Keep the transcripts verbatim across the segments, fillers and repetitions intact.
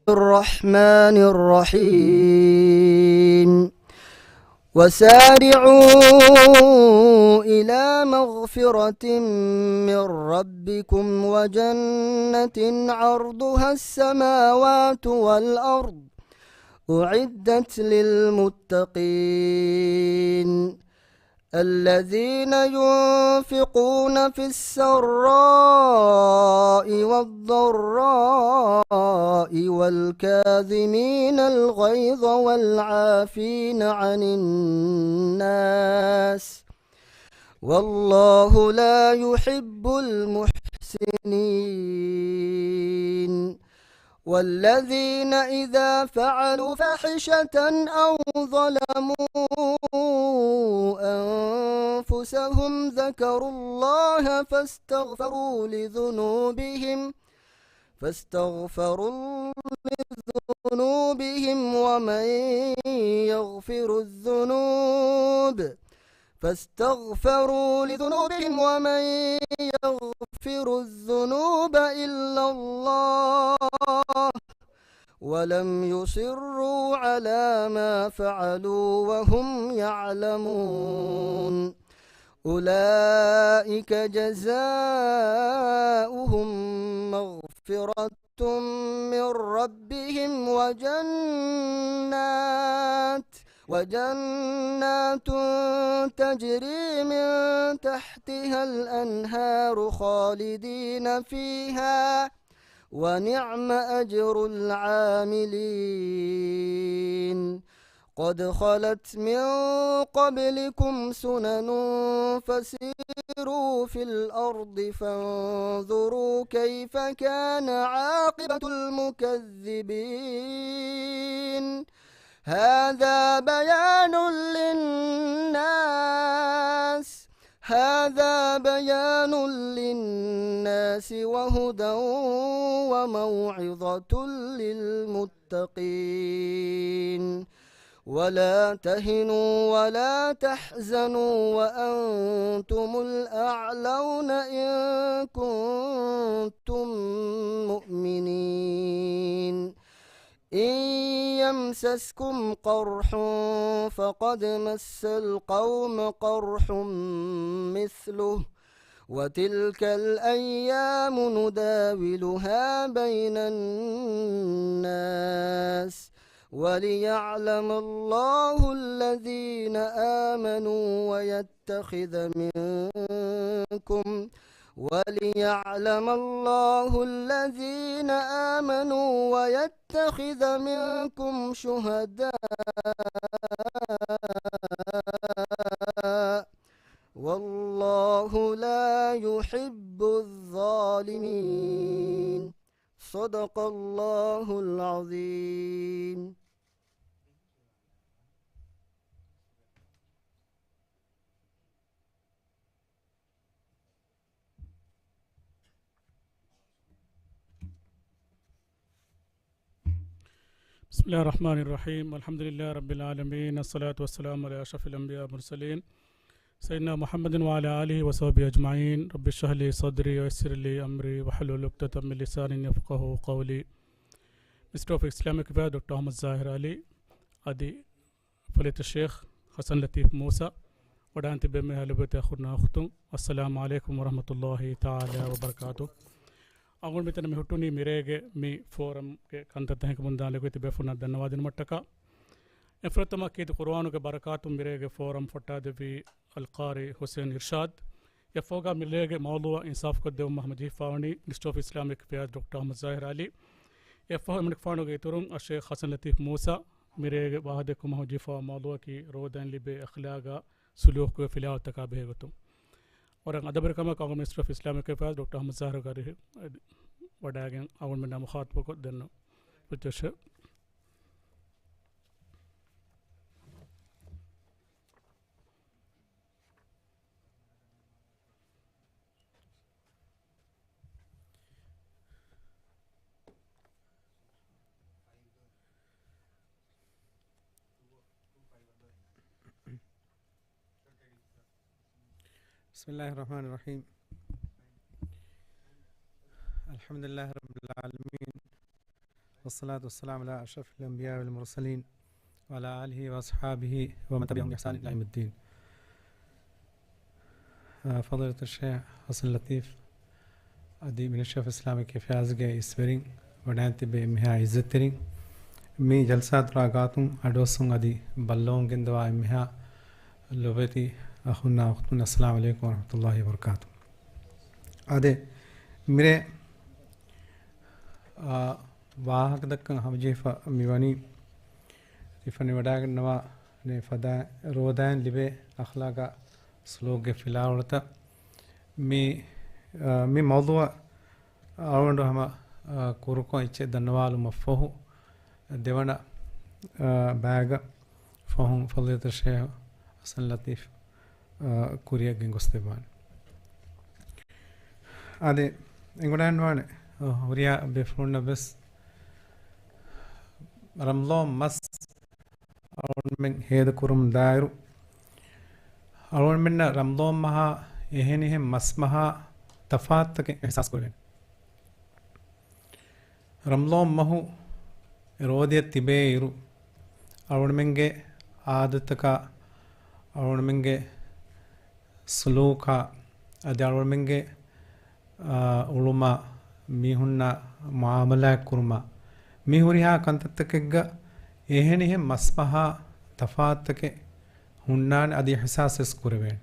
الرحمن الرحيم. وسارعوا إلى مغفرة من ربكم وجنة عرضها السماوات والأرض أعدت للمتقين الذين ينفقون في السراء والضراء والكاظمين الغيظ والعافين عن الناس والله لا يحب المحسنين. والذين إذا فعلوا فاحشة أو ظلموا أنفسهم ذكروا الله فاستغفروا لذنوبهم فاستغفروا لذنوبهم ومن يغفر الذنوب فاستغفروا لذنوبهم ومن يغفر الذنوب إلا الله ولم يصروا على ما فعلوا وهم يعلمون أولئك جزاؤهم مغفرة من ربهم وجنات وجنات تجري من تحتها الأنهار خالدين فيها ونعم أجر العاملين قد خلت من قبلكم سنن فسيروا في الأرض فانظروا كيف كان عاقبة المكذبين هذا بيان للناس هذا بيان للناس وهدى وموعظة للمتقين ولا تهنوا ولا تحزنوا وأنتم الأعلون إن كنتم مؤمنين إن يمسسكم قرح فقد مس القوم قرح مثله وتلك الأيام نداولها بين الناس وليعلم الله الذين آمنوا ويتخذ منكم وليعلم الله الذين آمنوا ويتخذ منكم شهداء والله لا يحب الظالمين صدق الله العظيم بسم الله الرحمن الرحيم. الحمد لله رب العالمين. الصلاة والسلام على أشرف الأنبياء والمرسلين سيدنا محمد وعلى آله وصحبه أجمعين. رب اشرح لي صدري ويسر لي أمري واحلل عقدة من لساني يفقهوا قولي. މިނިސްޓަރ އޮފް އިސްލާމިކް އެފެއާޒް ޑޮކްޓަރ އަޙްމަދު ޒާހިރު އަލީ އަދި ފަޟީލަތު ޝޭޚް ޙަސަން ލަތީފް މޫސާ ވަޑައިގެން ތިއްބެވި އަހްލުބައިތު އަޚުންނާ އުޚްތުން، އައްސަލާމު ޢަލައިކުމް ވަރަޙްމަތުﷲ ތަޢާލާ ވަބަރަކާތު. އަޅުގަނޑު މިތަނަށް މި ހުއްޓުނީ މިރޭގެ މި ފޯރަމްގެ ކަންތައްތައް ހެކި ބުނެދާނެ ގޮތް ތިބޭފުޅުންނަށް ދަންނަވާދިނުމަށްޓަކާ. އެފުރަތަމަ ކީރިތި ޤުރުއާނުގެ ބަރަކާތުން މިރޭގެ ފޯރަމް ފައްޓާދެއްވީ އަލްޤާރީ ޙުސައިން އިރްޝާދް. އެއަށްފަހުގަ މިރޭގެ މައުޟޫޢަށް އިންސާފުކޮށްދެއްވުމަށް ހަމަޖެހިފައިވަނީ މިނިސްޓަރ އޮފް އިސްލާމިކް އެފެއާޒް ޑޮކްޓަރ އަޙްމަދު ޒާހިރު އަލީ. އެއަށްފަހު އެމަނިކުފާނުގެ އިތުރުން އައްޝޭޚް ޙަސަން ލަތީފް މޫސާ މިރޭގެ ވާހަކަދެއްކުމަށް ހަމަޖެހިފައިވާ މައުޟޫޢަކީ ރޯދައިން ލިބޭ އަޚްލާގާ ސުލޫކުގެ ފިލާވަޅުތަކާ ބެހޭގޮތުން. ވަރަށް އަދަބުވެރިކަމަށް އަޅުގަނޑު މިނިސްޓަރ އޮފް އިސްލާމިކް އެފެއާޒް ޑޮކްޓަރ އަޙްމަދު ޒާހިރު އަލީ ވަޑައިގެން އަޅުގަނޑުމެންނާ މުޚާޠަބުކޮށް ދެންނެވި ރިކްވެސްޓް. بسم الله الرحمن الرحيم. الحمد لله رب العالمين. والصلاة والسلام على أشرف الأنبياء والمرسلين وعلى آله وأصحابه ومن تبعهم بإحسان إلى يوم الدين. ފަޟީލަތުއްޝޭޚް ޙަސަން ލަތީފް އަދި މިނިސްޓްރީ އޮފް އިސްލާމިކް އެފެއާޒްގެ އިސްވެރިން، ވަޑައިގެން ތިބޭ އެންމެހާ އިއްޒަތްތެރިން، މި ޖަލްސާތަކާ ގާތުން އަޑުއައްސުން އަދި ބައްލަވަން ގެންދަވާ އެންމެހާ ލޮބުވެތި އަޚުންނާ އުޚްތުން، އައްސަލާމު ޢަލައިކުމް ވަރަޙްމަތުﷲި ވަބަރަކާތުހު. އާދެ، މިރޭ، އާ، ވާހަކަ ދައްކަން ހަމަޖެހިފަ މިވަނީ، ތި ފަނިވަޑައިގަންނަވާ ފަދައިން ރޯދައިން ލިބޭ އަޚްލާގާ ސުލޫކްގެ ފިލާވަޅުތައް. މި، އާ، މި މައުޟޫޢަށް އަޅުގަނޑު ހަމަ، އާ، ކުރުކޮށް އެއްޗެއް ދަންނަވާލުމަށް ފަހު، ދެވަނަ، އާ، ބައިގަ ފަހުން ފަޟީލަތުއްޝޭޚް ޙަސަން ލަތީފް، އާ، ކުރިއަށް ގެންގޮސްދެއްވާނެ. އާދެ، އެނގިވަޑައިގަންނަވާނެ، އާ، ހުރިހާ ބޭފުޅުންނަށް ވެސް ރަމަޟާން މަސް އަޅުގަނޑުމެން ހޭދަކުރުމުން ދާއިރު، އަޅުގަނޑުމެންނަށް ރަމަޟާން މަހާ އެހެނިހެން މަސްމަހާ ތަފާތުތަކެއް އިޙްސާސް ކުރެވޭނެ. ރަމަޟާން މަހު ރޯދައަށް ތިބޭއިރު، އަޅުގަނޑުމެންގެ އާދަތަކާ، އަޅުގަނޑުމެންގެ ސުލޫކާ، އަދި އަޅުގަނޑުމެންގެ، އާ، އުޅުމާ، މީހުންނާ މުޢާމަލާތް ކުރުމާ، މި ހުރިހާ ކަންތައްތަކެއްގަ އެހެނިހެން މަސްމަހާ ތަފާތުތަކެއް ހުންނާނެ، އަދި އިޙްސާސް ވެސް ކުރެވޭނެ.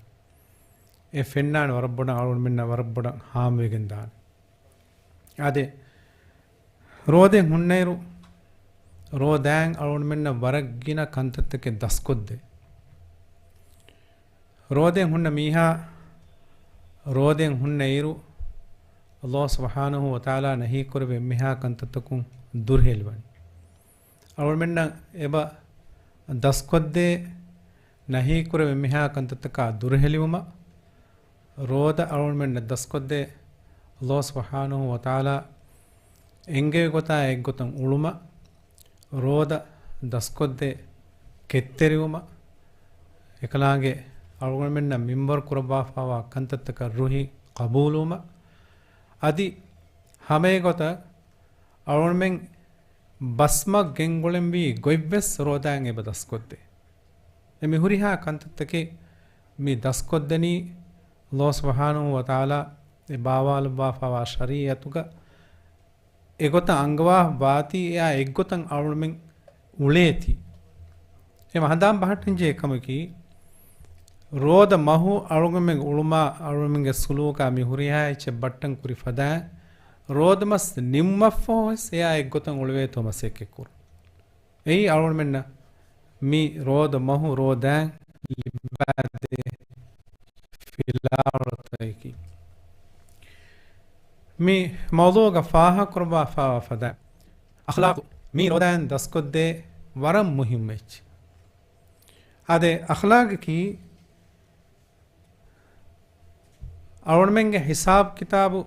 އެ ފެންނާނެ ވަރަށް ބޮޑަށް، އަޅުގަނޑުމެންނަށް ވަރަށް ބޮޑަށް ހާމަވެގެން ދާނެ. އާދެ، ރޯދައެއް ހުންނައިރު، ރޯދައިން އަޅުގަނޑުމެންނަށް ވަރަށް ގިނަ ކަންތައްތަކެއް ދަސްކޮށްދޭ. ރޯދައެއް ހުންނަ މީހާ، ރޯދައެއް ހުންނައިރު، ﷲ ސުބްޙާނަހޫ ވަތަޢާލާ ނަހީކުރެއްވި އެންމެހާ ކަންތައްތަކުން ދުރުހެލިވަނީ. އަޅުގަނޑުމެންނަށް އެބަ ދަސްކޮށްދޭ، ނަހީކުރެއްވި އެންމެހާ ކަންތައްތަކާ ދުރުހެލިވުމަށް. ރޯދަ އަޅުގަނޑުމެންނަށް ދަސްކޮށްދޭ، ﷲ ސުބްޙާނަހޫ ވަތަޢާލާ އެންގެވި ގޮތާ އެއްގޮތަށް އުޅުމަށް. ރޯދަ ދަސްކޮށްދޭ ކެތްތެރިވުމަށް. އެކަލާނގެ އަޅުގަނޑުމެންނަށް މިންވަރު ކުރައްވާފައިވާ ކަންތައްތަކަށް ރުހި ޤަބޫލުވުމަށް. އަދި ހަމައެގޮތަށް އަޅުގަނޑުމެން ބަސްމަގު ގެންގުޅެންވީ ގޮތްވެސް ރޯދައިން އެބަ ދަސްކޮށްދޭ. އެ މި ހުރިހާ ކަންތައްތަކެއް މި ދަސްކޮށްދެނީ، ﷲ ސުބްޙާނަހޫ ވަތަޢާލާ އެ ބާވާލައްވާފައިވާ ޝަރީޢަތުގަ އެގޮތަށް އަންގަވާ ވާތީ، އެއާ އެއްގޮތަށް އަޅުމެން އުޅޭތީ. އެ ހަނދާން ބަހައްޓަންޖެހޭ ކަމަކީ، ރޯދަ މަހު އަޅުގަނޑުމެންގެ އުޅުމާ، އަޅުގަނޑުމެންގެ ސުލޫކާ މި ހުރިހާ އެއްޗެއް ބައްޓަން ކުރި ފަދައިން، ރޯދަ މަސް ނިމުމަށްފަހު ވެސް އެއާ އެއްގޮތަށް އުޅެވޭތޯ މަސައްކަތް ކުރުން. އެއީ އަޅުގަނޑުމެންނަށް މި ރޯދަ މަހު ރޯދައިން ލިބާދޭ ފިލާވަޅުތަކަކީ. މި މައުޟޫޢުގަ ފާހަގަކުރައްވާފައިވާ ފަދަ އަޚްލާޤު، މި ރޯދައިން ދަސްކޮށްދޭ ވަރަށް މުހިއްމު އެއްޗެއް. އާދެ، އަޚްލާޤަކީ އަޅުގަނޑުމެންގެ ހިސާބު ކިތާބު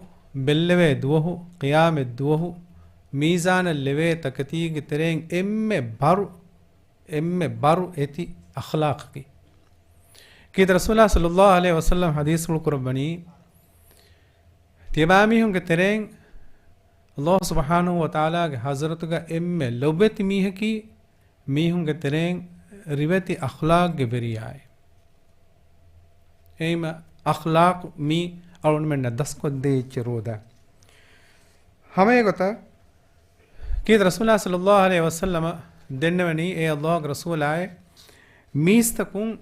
ބެއްލެވޭ ދުވަހު، ޤިޔާމަތް ދުވަހު، މީޒާނަށް ލެވޭ ތަކެތީގެ ތެރެއިން އެންމެ ބަރު، އެންމެ ބަރު އެތި އަޚްލާޤަކީ. ކީރިތި ރަސޫލާ ޞައްލައްލާހު ޢަލައިހި ވަސައްލަމް ޙަދީޘްފުޅު ކުރައްވަނީ، ތިޔަބައިމީހުންގެ ތެރެއިން ﷲ ސުބްޙާނަހޫ ވަތަޢާލާގެ ޙަޟްރަތުގަ އެންމެ ލޮބުވެތި މީހަކީ، މީހުންގެ ތެރެއިން ރިވެތި އަޚްލާޤްގެ ވެރިޔާއޭ. އެހެންވީމަ އަޚްލާޤު މީ އަޅުގަނޑުމެންނަށް ދަސްކޮށްދޭ އެއްޗެއް ރޯދަ. ހަމައެގޮތަށް ކީރިތި ރަސޫލާ ޞައްލައްލާހު ޢަލައިހި ވަސައްލަމަ ދެންނެވަނީ، އޭ ﷲގެ ރަސޫލާއޭ، މީސްތަކުން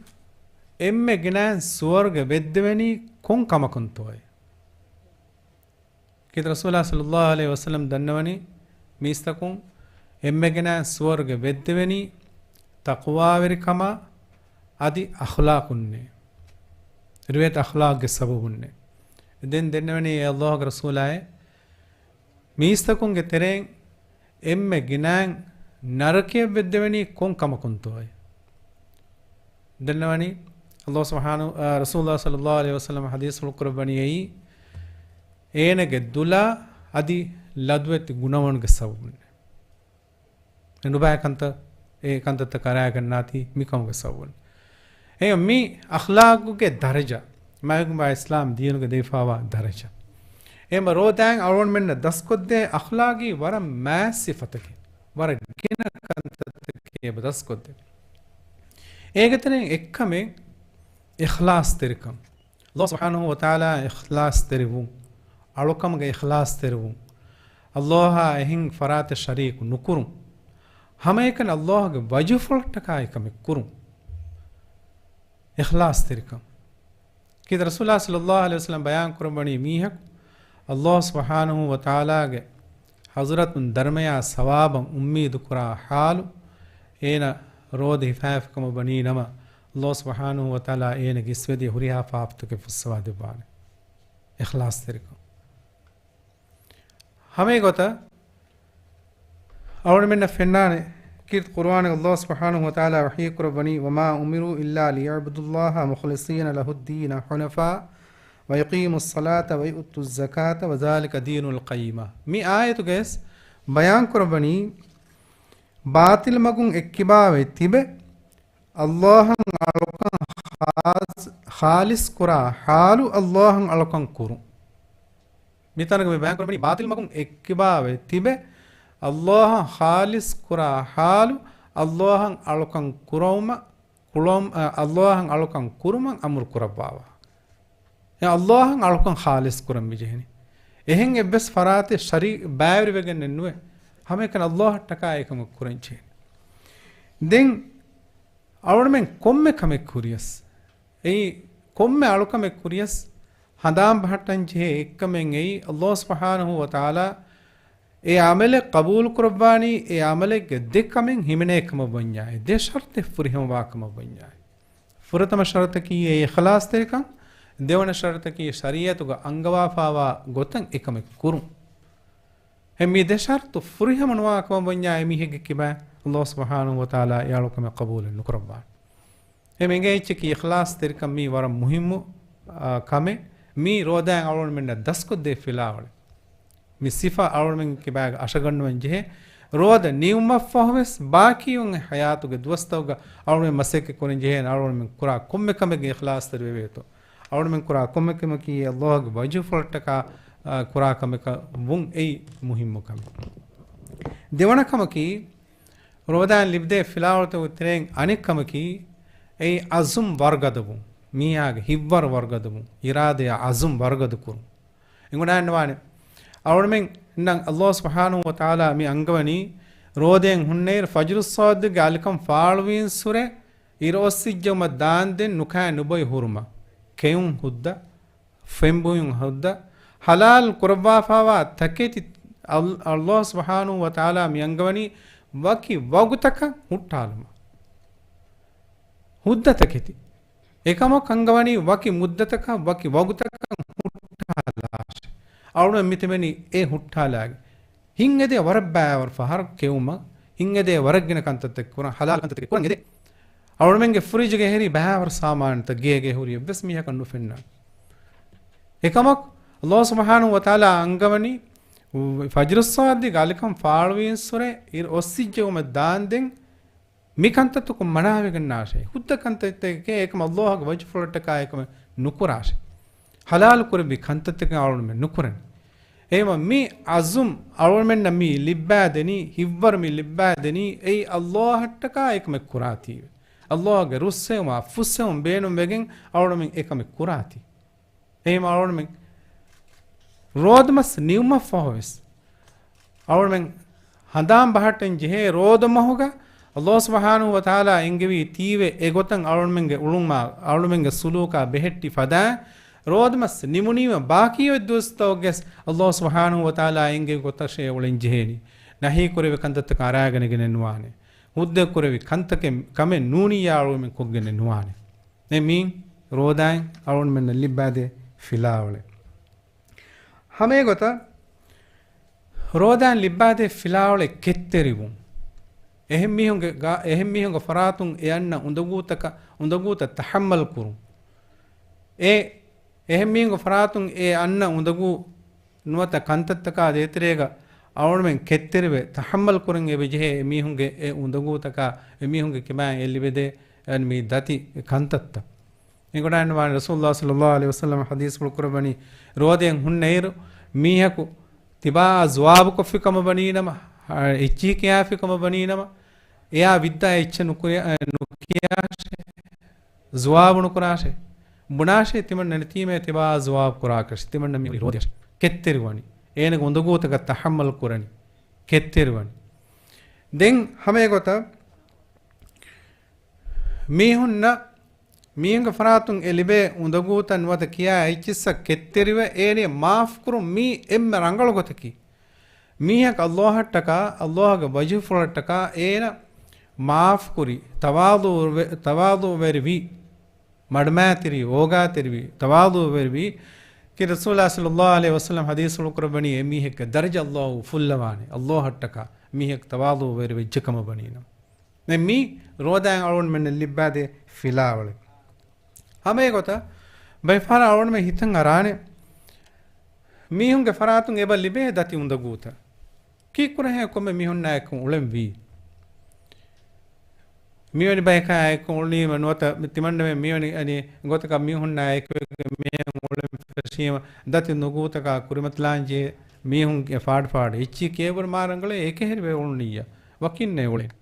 އެންމެ ގިނައިން ސުވަރުގެ ވެއްދެވެނީ ކޮން ކަމަކުންތޯއޭ؟ ކީރިތި ރަސޫލާ ޞައްލައްލާހު ޢަލައިހި ވަސައްލަމް ދަންނަވަނީ، މީސްތަކުން އެންމެ ގިނައިން ސުވަރުގެ ވެއްދެވެނީ ތަޤްވާވެރިކަމާ އަދި އަޚްލާޤުންނޭ. ރިވެތި އަޚްލާޤްގެ ސަބަބުންނޭ. ދެން ދެންނެވަނީ، އޭ ﷲގެ ރަސޫލާއޭ، މީސްތަކުންގެ ތެރެއިން އެންމެ ގިނައިން ނަރަކަޔަށް ވެއްދެވެނީ ކޮން ކަމަކުންތޯއޭ؟ ދެންނެވަނީ، ﷲ ސުބްޙާނަހޫ، އާ، ރަސޫލާ ޞައްލައްލާހު ޢަލައިހި ވަސައްލަމަ ޙަދީޘްފުޅު ކުރައްވަނީ އެއީ، އޭނަގެ ދުލާ އަދި ލަދުވެތި ގުނަވަނުގެ ސަބަބުން. އެ ނުބައި ކަންތައް، އެ ކަންތައްތައް ކަރައިގަންނާތީ މިކަމުގެ ސަބަބުން. އެ މި އަޚްލާޤުގެ ދަރަޖަ، މާތްވެގެންވާ އިސްލާމް ދީނުގެ ދެވިފާވާ ދަރަޖަ. އެ މަ ރޯދައިން އަޅުގަނޑުމެންނަށް ދަސްކޮށްދޭ އަޚްލާޤީ ވަރަށް މާތް ސިފަތަކެއް. ވަރަށް ގިނަ ކަންތައްތަކެއް އެބަ ދަސްކޮށްދެވޭ. އޭގެ ތެރެއިން އެއްކަމެއް އިޚްލާޞްތެރިކަން. ﷲ ސުބްޙާނަހޫ ވަތަޢާލާ އިޚްލާޞްތެރިވުން، އަޅުކަމުގަ އިޚްލާޞްތެރިވުން، ﷲ އާ އެހެން ފަރާތެއް ޝަރީކު ނުކުރުން، ހަމައެކަނި ﷲ ގެ ވަޖްހުފުޅަށްޓަކާ އެކަމެއް ކުރުން، އިޚްލާޞްތެރިކަން. ކީދަ ރަސޫލާ ޞައްލައްލާހު ޢަލައިހި ވަސައްލަމަ ބަޔާން ކުރައްވަނީ މީހަކު ﷲ ސުބްޙާނަހޫ ވަތަޢާލާގެ ޙަޟްރަތުން ދަރުމަޔާ ސަވާބަށް އުއްމީދު ކުރާ ޙާލު، އޭނަ ރޯދަ ހިފާފި ކަމަށް ވަނީ ނަމަ، ﷲ ސުބްޙާނަހޫ ވަތަޢާލާ އޭނަގެ އިސްވެދިޔަ ހުރިހާ ފާފަތަކެއް ފުއްސަވާ ދެއްވާނެ. އިޚްލާޞްތެރިކަން. ހަމައެގޮތަށް އަޅުގަނޑުމެންނަށް ފެންނާނެ، ކީރިތި ޤުރުއާނުގަ ﷲ ސުބްޙާނަހޫ ވަތަޢާލާ ވަޙީ ކުރައްވަނީ، "وما أمروا إلا ليعبدوا الله مخلصين له الدين حنفاء ويقيموا الصلاة ويؤتوا الزكاة وذلك دين القيمة." މި އާޔަތުގައި ވެސް ބަޔާން ކުރައްވަނީ، ބާޠިލް މަގުން އެއްކިބާވެ ތިބެ، ﷲ އަށް އަޅުކަން ޚާސް-، ޚާލިޞް ކުރާ ޙާލު ﷲ އަށް އަޅުކަން ކުރުން. މިތަނުގަ މި ބަޔާން ކުރައްވަނީ ބާޠިލް މަގުން އެއްކިބާވެ ތިބެ، ﷲ އަށް ޚާލިޞް ކުރާ ޙާލު، ﷲ އަށް އަޅުކަން ކުރުމަށް، ކުޅޮން-، އަ، ﷲ އަށް އަޅުކަން ކުރުމަށް އަމުރު ކުރައްވާފަ. އެ ﷲ އަށް އަޅުކަން ޚާލިޞް ކުރަން މި ޖެހެނީ. އެހެން އެއްވެސް ފަރާތެއް ޝަރީ-، ބައިވެރިވެގެންނެއް ނުވެ. ހަމައެކަނި ﷲ އަށްޓަކާ އެކަމެއް ކުރަން ޖެހެނީ. ދެން އަޅުގަނޑުމެން ކޮންމެ ކަމެއް ކުރިޔަސް، އެއީ ކޮންމެ އަޅުކަމެއް ކުރިޔަސް ހަނދާން ބަހައްޓަން ޖެހޭ އެއްކަމެއް އެއީ، ﷲ ސުބްޙާނަހޫ ވަތަޢާލާ އެ ޢަމަލެއް ޤަބޫލު ކުރައްވާނީ، އެ ޢަމަލެއްގެ ދެ ކަމެއް ހިމެނޭ ކަމަށް ވަންޏާއި، ދެ ޝަރުޠެއް ފުރިހަމަވާ ކަމަށް ވަންޏާއި. ފުރަތަމަ ޝަރުޠަކީ އެ އިޚްލާޞްތެރިކަން، ދެވަނަ ޝަރުޠަކީ ޝަރީޢަތުގަ އަންގަވާފާވާ ގޮތަށް އެކަމެއް ކުރުން. އެ މި ދެ ޝަރުޠު ފުރިހަމަ ނުވާ ކަމަށް ވަންޏާ އެ މީހެއްގެ ކިބައިން ﷲ ސުބްޙާނަހޫ ވަތަޢާލާ އެ އަޅުކަމެއް ޤަބޫލެއް ނުކުރައްވާނެ. އެ މި އެނގޭ އެއްޗަކީ އިޚްލާޞްތެރިކަން މީ ވަރަށް މުހިއްމު، އާ، ކަމެއް. މީ ރޯދައިން އަޅުގަނޑުމެންނަށް ދަސްކޮށްދޭ ފިލާވަޅެއް. މި ސިފަ އަޅުގަނޑުމެން ކިބާގަ އަށަގަންނަވަން ޖެހޭ. ރޯދަ ނިމުމަށްފަހުވެސް ބާކީވުން އެ ޙަޔާތުގެ ދުވަސްތަކުގަ އަޅުގަނޑުމެން މަސައްކަތް ކުރަން ޖެހޭނެ އަޅުގަނޑުމެން ކުރާ ކޮންމެ ކަމެއްގެ އިޚްލާޞްތެރި ވެވޭތޯ. އަޅުގަނޑުމެން ކުރާ ކޮންމެ ކަމަކީ ﷲ ގެ ވަޖްހުފުޅަށްޓަކާ، އާ، ކުރާ ކަމަކަށް ވުން އެއީ މުހިއްމު ކަމެއް. ދެވަނަ ކަމަކީ، ރޯދައިން ލިބިދޭ ފިލާވަޅުތަކުގެ ތެރެއިން އަނެއް ކަމަކީ، އެއީ ޢަޒުމް ވަރުގަދަވުން. މީހާގެ ހިތްވަރު ވަރުގަދަވުން، އިރާދަޔާ ޢަޒުމް ވަރުގަދަ ކުރުން. އެނގުނާންވާނެ. އަޅުގަނޑުމެންނަށް ﷲ ސުބްޙާނަހޫ ވަތަޢާލާ މި އަންގަވަނީ، ރޯދައިން ހުންނައިރު ފަޖުރުއްޞާދިޤްގެ އަލިކަން ފާޅުވީން ސުރެ، އިރު އޮއްސިއްޖެވުމަށް ދާންދެން ނުކާ ނުބޮއި ހުރުމަށް. ކެއުން ހުއްދަ، ފެންބުއިން ހުއްދަ، ޙަލާލު ކުރައްވާފާވާ ތަކެތި ﷲ، ﷲ ސުބްޙާނަހޫ ވަތަޢާލާ މި އަންގަވަނީ ވަކި ވަގުތަކަށް ހުއްޓާލުމަށް. ހުއްދަ ތަކެތި. އެކަމަކު އަންގަވަނީ ވަކި މުއްދަތަކަށް ވަކި ވަގުތަކަށް ހުއްޓާލާށޭ. އަޅުގަނޑު މިތިބެނީ އެ ހުއްޓާލާގެ. ހިތް އެދޭ ވަރަށް ބައިވަރު ފަހަރަކު ކެއުމަށް، ހިތް އެދޭ ވަރަށް ގިނަ ކަންތައްތައް ކުރަން، ޙަލާލު ކަންތައްތަކެއް ކުރަން އެދޭ. އަޅުގަނޑުމެންގެ ފްރިޖުގެ ހެރީ ބައިވަރު ސާމާނުތައް ގޭގެ ހުރި އެއްވެސް މީހަކަށް ނުފެންނާނެ. އެކަމަކު، ﷲ ސުބްޙާނަހޫ ވަތަޢާލާ އަންގަވަނީ، ފަޖުރުއްޞާދިޤްގެ އަލިކަން ފާޅުވީން ސުރެ، އިރު އޮއްސިއްޖެވުމަށް ދާންދެން، މި ކަންތައްތަކުން މަނާވެގަންނާށޭ. ހުއްދަ ކަންތައްތަކެއް އެކަމަށް ﷲ ގެ ވަޖްހުފުޅަށްޓަކާ އެކަމެއް ނުކުރާށޭ. ޙަލާލު ކުރެއްވި ކަންތައްތަކެއް އަޅުގަނޑުމެން ނުކުރަން. އެހެންވީމަ މި ޢަޒުމް އަޅުގަނޑުމެންނަށް މި ލިއްބާދެނީ، ހިތްވަރު މި ލިއްބާދެނީ، އެއީ ﷲ އަށްޓަކާ އެކަމެއް ކުރާތީވެ. ﷲ ގެ ރުއްސެވުމާ ފުއްސެވުން ބޭނުންވެގެން އަޅުގަނޑުމެން އެކަމެއް ކުރާތީ. އެހެންވީމަ އަޅުގަނޑުމެން ރޯދަމަސް ނިމުމަށްފަހުވެސް އަޅުގަނޑުމެން ހަނދާން ބަހައްޓަން ޖެހޭ ރޯދަ މަހުގަ ﷲ ސުބްޙާނަހޫ ވަތަޢާލާ އެންގެވީ ތީވެ އެގޮތަށް އަޅުގަނޑުމެންގެ އުޅުމާ، އަޅުގަނޑުމެންގެ ސުލޫކާ ބެހެއްޓި ފަދައިން، ރޯދަމަސް ނިމުނީމަ ބާކީ އޮތް ދުވަސްތަކުގަސް ﷲ ސުބްޙާނަހޫ ވަތަޢާލާ އެންގެވި ގޮތަށޭ އުޅެން ޖެހޭނީ. ނަހީ ކުރެވި ކަންތައްތަކަށް އަރާގަނެގެނެއް ނުވާނެ. ހުއްދަ ކުރެވި ކަންތަކެއް ކަމެއް ނޫނިއްޔާ އަޅުގަނޑުމެން ކޮށްގެނެއް ނުވާނެ. އެ މީ ރޯދައިން އަޅުގަނޑުމެންނަށް ލިއްބާދޭ ފިލާވަޅެއް. ހަމައެގޮތަށް ރޯދައިން ލިއްބާދޭ ފިލާވަޅެއް ކެތްތެރިވުން. އެހެން މީހުންގެ ގާ-، އެހެން މީހުންގެ ފަރާތުން އެ އަންނަ އުނދަގޫތަކަށް، އުނދަގޫތައް ތަޙައްމަލް ކުރުން. އެ އެހެން މީހުންގެ ފަރާތުން އެ އަންނަ އުނދަގޫ ނުވަތަ ކަންތައްތަކާ ދޭތެރޭގަ އަޅުގަނޑުމެން ކެތްތެރިވެ ތަޙައްމަލް ކުރަން އެބަޖެހޭ އެ މީހުންގެ އެ އުނދަގޫތަކާ އެ މީހުންގެ ކިބައިން އެ ލިބެދޭ މި ދަތި ކަންތައްތައް. އެނގުނާންވާނެ ރަސޫލުﷲ ޞައްލަﷲ ޢަލައިހި ވަސައްލަމަ ޙަދީޘްފުޅު ކުރައްވަނީ، ރޯދައިން ހުންނައިރު މީހަކު ތިބާއާ ޒުވާބުކޮށްފި ކަމަށް ވަނީނަމަ، އެއްޗިހި ކިޔާފި ކަމަށް ވަނީނަމަ، އެއާ ވިއްދާ އެއްޗެއް ނުކުރި-، ނުކިޔާށޭ. ޒުވާބު ނުކުރާށޭ. ބުނާށޭ ތިމަންނަ ނެތީމޭ ތިބާއާ ޒުވާބު ކުރާކަށް. ތިމަންނަ މި ރޯދަޔަށް ކެތްތެރިވަނީ. އޭނަގެ އުނދަގޫތަކަށް ތަޙައްމަލް ކުރަނީ. ކެތްތެރިވަނީ. ދެން ހަމައެގޮތަށް މީހުންނަށް މީހުންގެ ފަރާތުން އެ ލިބޭ އުނދަގޫތައް ނުވަތަ ކިޔާ އެއްޗިއްސަށް ކެތްތެރިވެ، އޭނިއަށް މާފް ކުރުން މީ އެންމެ ރަނގަޅު ގޮތަކީ. މީހަކު ﷲ އަށްޓަކާ، ﷲ ގެ ވަޖްހުފުޅަށްޓަކާ އޭނަ މާފް ކުރި، ތަވާޟު ވެ-، ތަވާޟުވެރިވި، މަޑުމައިތިރި، އޯގާތެރިވި، ތަވާޟުވެރިވި، ކި ރަސޫލާ ޞައްލައްލާހު ޢަލައިހި ވަސައްލަމަ ޙަދީޘްފުޅު ކުރައްވަނީ އެ މީހެއްގެ ދަރަޖަ ﷲ ފުއްލަވާނެ. ﷲ އަށްޓަކާ މީހަކު ތަވާޟުވެރި ވެއްޖެ ކަމަށް ވަނީނަމަ. ދެން މީ ރޯދައިން އަޅުގަނޑުމެންނަށް ލިއްބާދޭ ފިލާވަޅެއް. ހަމައެގޮތަށް ބައެއް ފަހަރަށް އަޅުގަނޑުމެން ހިތަށް އަރާނެ، މީހުންގެ ފަރާތުން އެބަ ލިބޭ ދަތި އުނދަގޫތައް. ކީއްކުރަހޭ ކޮންމެ މީހުންނާއެކު އުޅެން ވީ؟ މިވެނި ބަޔަކާއެކު އުޅުނީމަ ނުވަތަ ތިމަންނަމެން މިވެނި އަނި ގޮތަކަށް މީހުންނާއެކު މިހެން އުޅެން ފެށީމަ ދަތި އުނދަގޫތަކާ ކުރިމަތިލާންޖެހޭ މީހުންގެ ފާޑު ފާޑު އެއްޗި ކޭބުރު މާ ރަނގަޅޭ އެކަހެރިވެ އުޅުނިއްޔާ ވަކިންނޭ އުޅެން.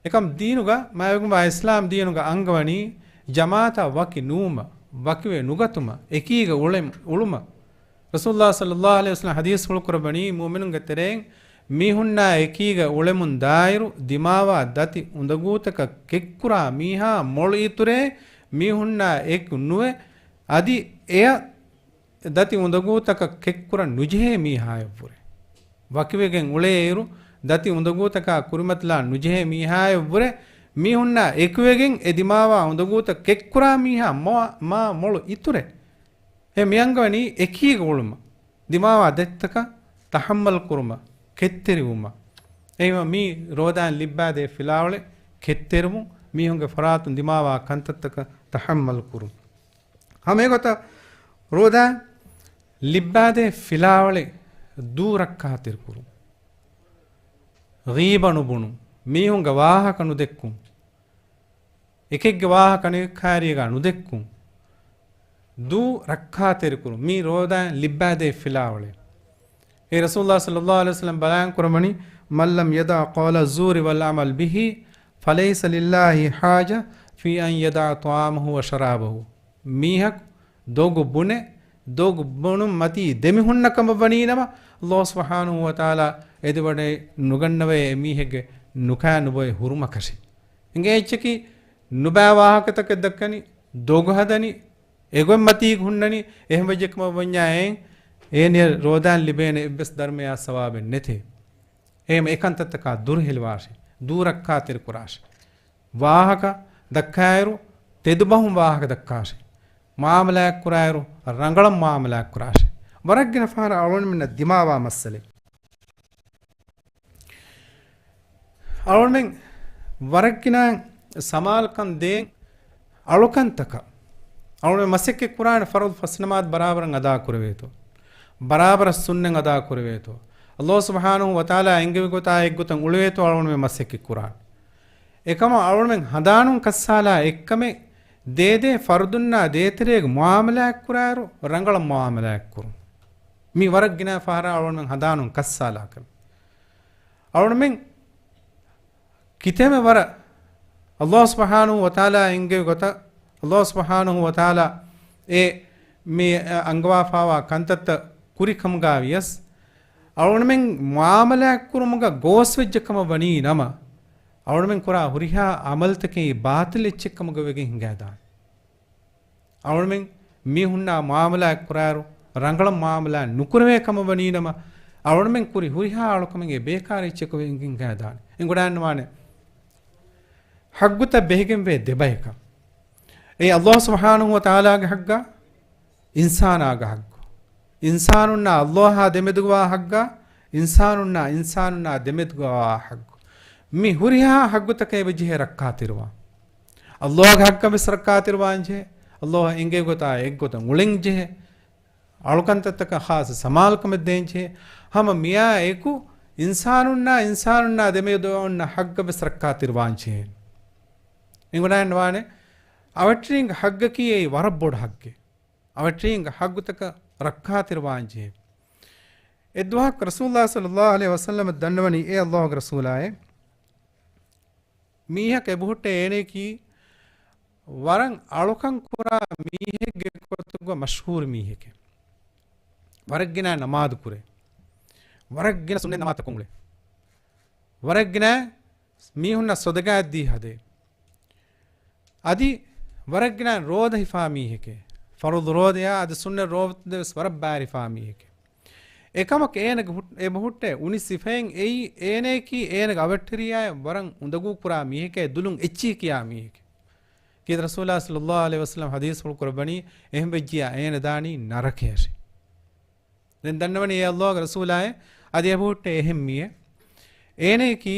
އެކަމް ދީނުގަ މާތްވެގެންވާ އިސްލާމް ދީނުގަ އަންގަވަނީ ޖަމާޢަތާ ވަކި ނުވުމަށް، ވަކިވެ ނުގަތުމަށް، އެކީގަ އުޅެމް-، އުޅުމަށް. ރަސޫލުﷲ ޞައްލައްލާހު ޢަލައިހި ވަސައްލަމަ ޙަދީޘްފުޅު ކުރައްވަނީ މުއުމިނުންގެ ތެރެއިން މީހުންނާ އެކީގަ އުޅެމުން ދާއިރު ދިމާވާ ދަތި އުނދަގޫތަކަށް ކެއްކުރާ މީހާ މޮޅު އިތުރޭ މީހުންނާ އެކު ނުވެ، އަދި އެޔަށް ދަތި އުނދަގޫތަކަށް ކެއްކުރަން ނުޖެހޭ މީހާއަށްވުރެ. ވަކިވެގެން އުޅޭއިރު، ދަތި އުނދަގޫތަކާ ކުރިމަތިލާން ނުޖެހޭ މީހާއަށްވުރެ، މީހުންނާ އެކުވެގެން އެ ދިމާވާ އުނދަގޫތައް ކެއްކުރާ މީހާ މޮ-، މާ މޮޅު އިތުރެ. އެ މިއަންގަވަނީ އެކީގަ އުޅުމަށް، ދިމާވާ ދަތިތަކަށް ތަޙައްމަލް ކުރުމަށް، ކެތްތެރިވުމަށް. އެހެންވީމަ މީ ރޯދައިން ލިއްބާދޭ ފިލާވަޅެއް ކެތްތެރިވުން، މީހުންގެ ފަރާތުން ދިމާވާ ކަންތައްތަކަށް ތަޙައްމަލް ކުރުން. ހަމައެގޮތަށް ރޯދައިން ލިއްބާދޭ ފިލާވަޅެއް ދޫ ރައްކާތެރިކުރުން. ޣީބަ ނުބުނުން. މީހުންގެ ވާހަކަ ނުދެއްކުން. އެކެއްގެ ވާހަކަ އަނެކާރީގަ ނުދެއްކުން. ދޫ ރައްކާތެރިކުރުން. މީ ރޯދައިން ލިއްބާދޭ ފިލާވަޅެއް. އެ ރަސޫލުﷲ ޞައްލައްލާހު ޢަލައިހި ވަސައްލަމަ ބަޔާން ކުރައްވަނީ، "من لم يدع قول الزور والعمل به فليس لله حاجة في أن يدع طعامه وشرابه." މީހަކު ދޮގު ބުނެ، ދޮގު ބުނުން މަތީ ދެމިހުންނަ ކަމަށް ވަނީ ނަމަ، ﷲ ސުބްޙާނަހޫ ވަތަޢާލާ އެދިވަޑައެއް ނުގަންނަވައޭ އެ މީހެއްގެ ނުކާ ނުބޮއެ ހުރުމަކަށެއް. އިނގޭ އެއްޗަކީ ނުބައި ވާހަކަތަކެއް ދައްކަނީ، ދޮގު ހަދަނީ، އެގޮތް މަތީގަ ހުންނަނީ، އެހެން ވެއްޖެ ކަމަށް ވަންޏާ އެއިން އޭނިއަށް ރޯދައިން ލިބޭނެ އެއްވެސް ދަރުމަޔާ ސަވާބެއް ނެތޭ. އެހެން އެކަންތައްތަކާ ދުރުހެލިވާށޭ، ދޫ ރައްކާތެރި ކުރާށޭ. ވާހަކަ ދައްކާއިރު ތެދުބަހުން ވާހަކަ ދައްކާށޭ. މުއާމަލާތް ކުރާއިރު ރަނގަޅަށް މުއާމަލާތް ކުރާށޭ. ވަރަށް ގިނަ ފަހަރަށް އަޅުގަނޑުމެންނަށް ދިމާވާ މައްސަލައެއް. އަޅުގަނޑުމެން ވަރަށް ގިނަ ސަމާލުކަން ދޭން އަޅުކަންތަކަށް. އަޅުގަނޑުމެން މަސައްކަތް ކުރާނެ ފަރުޟު ފަސް ނަމާދު ބަރާބަރަށް އަދާ ކުރެވޭތޯ. ބަރާބަރަށް ސުންނަތް އަދާ ކުރެވޭތޯ. ﷲ ސުބްޙާނަހޫ ވަތަޢާލާ އެންގެވި ގޮތާ އެއްގޮތަށް އުޅެވޭތޯ އަޅުގަނޑުމެން މަސައްކަތް ކުރާނެ. އެކަމަށް އަޅުގަނޑުމެން ހަނދާނުން ކައްސާލާ އެއްކަމެއް ދޭދޭ ފަރުދުންނާ ދޭތެރޭގެ މުއާމަލާތް ކުރާއިރު ރަނގަޅަށް މުއާމަލާތް ކުރުން. މީ ވަރަށް ގިނަ ފަހަރަށް އަޅުގަނޑުމެން ހަނދާނުން ކައްސާލާ ކަމެއް. އަޅުގަނޑުމެން ކިތަންމެ ވަރަށް ﷲ ސުބްޙާނަހޫ ވަތަޢާލާ އެންގެވި ގޮތަށް، ﷲ ސުބްޙާނަހޫ ވަތަޢާލާ އެ މި އަންގަވާފާވާ ކަންތައްތައް ކުރި ކަމުގަ ވިޔަސް، އަޅުގަނޑުމެން މުއާމަލާތް ކުރުމުގަ ގޯސްވެއްޖެ ކަމަށް ވަނީ ނަމަ، އަޅުގަނޑުމެން ކުރާ ހުރިހާ ޢަމަލުތަކެއް ބާޠިލް އެއްޗެއް ކަމުގަ ވެގެން ހިނގައިދާނެ. އަޅުގަނޑުމެން މީހުންނާ މުއާމަލާތް ކުރާއިރު، ރަނގަޅަށް މުއާމަލާތް ނުކުރެވޭ ކަމަށް ވަނީ ނަމަ، އަޅުގަނޑުމެން ކުރި ހުރިހާ އަޅުކަމެއްގެ ބޭކާރު އެއްޗަކު ވެގެން ހިނގައިދާނެ. އެނގިވަޑައިގަންނަވާނެ. ޙައްޤުތައް ބެހިގެންވޭ ދެބަޔަކަށް. އެއީ ﷲ ސުބްޙާނަހޫ ވަތަޢާލާގެ ޙައްޤާ، އިންސާނާގެ ޙައްޤު. އިންސާނުންނާ ﷲ އާ ދެމެދުގަވާ ޙައްޤާ، އިންސާނުންނާ އިންސާނުންނާ ދެމެދުގަވާ ޙައްޤު. މި ހުރިހާ ޙައްޤުތަކެއް އެބަޖެހޭ ރައްކާތެރިވާން. ﷲ ގެ ޙައްޤަށް ވެސް ރައްކާތެރިވާންޖެހޭ. ﷲ އަށް އެނގޭ ގޮތާ އެއްގޮތަށް އުޅެންޖެހޭ. އަޅުކަންތައްތަކަށް ޚާއްޞަ ސަމާލުކަމެއް ދޭންޖެހޭ. ހަމަ މިއާ އެކު އިންސާނުންނާ އިންސާނުންނާ ދެމެދުގަ އޮންނަ ޙައްޤަށް ވެސް ރައްކާތެރިވާންޖެހޭ. އެނގިވަޑައިގަންނަވާނެ، އަވަށްޓެރިންގެ ޙައްޤަކީ އެއީ ވަރަށް ބޮޑު ޙައްޤެއް. އަވަށްޓެރިންގެ ޙައްޤުތަކަށް ރައްކާތެރިވާންޖެހޭ. އެއްދުވަހަކު ރަސޫލާ ޞައްލައްލާހު ޢަލައިހި ވަސައްލަމަ ދަންނަވަނީ، އޭ ﷲ ގެ ރަސޫލާއޭ، މީހަކު އެބަހުއްޓޭ އޭނައަކީ ވަރަށް އަޅުކަން ކުރާ މީހެއްގެ ގޮތުގަ މަޝްހޫރު މީހެކޭ. ވަރަށް ގިނަ ނަމާދު ކުރޭ. ވަރަށް ގިނަ ސުންނަތް ނަމާދުތަކުން އުޅޭ. ވަރަށް ގިނަ މީހުންނަށް ޞަދަޤާތް ދީ ހަދޭ. އަދި ވަރަށް ގިނަ ރޯދަ ހިފާ މީހެކޭ. ފަރުޟު ރޯދަޔާ އަދި ސުންނަތް ރޯދަ ވެސް ވަރަށް ބާރި ހިފާ މީހެކޭ. އެކަމަކު އޭނަގެ ހުއް-، އެބަހުއްޓޭ އުނި ސިފައިން އެއީ އޭނައަކީ އޭނަގެ އަވަށްޓެރިޔާއަށް ވަރަށް އުނދަގޫ ކުރާ މީހެކޭ، ދުލުން އެއްޗިހި ކިޔާ މީހެކޭ. ކީރިތި ރަސޫލާ ޞައްލައްލާހު ޢަލައިހި ވަސައްލަމަ ޙަދީޘްފުޅު ކުރައްވަނީ، އެހެން ވެއްޖިޔާ އޭނަ ދާނީ ނަރަކަޔަށޭ. ދެން ދަންނަވަނީ އޭ ﷲ ގެ ރަސޫލާއޭ، އަދި އެބަހުއްޓޭ އެހެން މީހެއް. އޭނައަކީ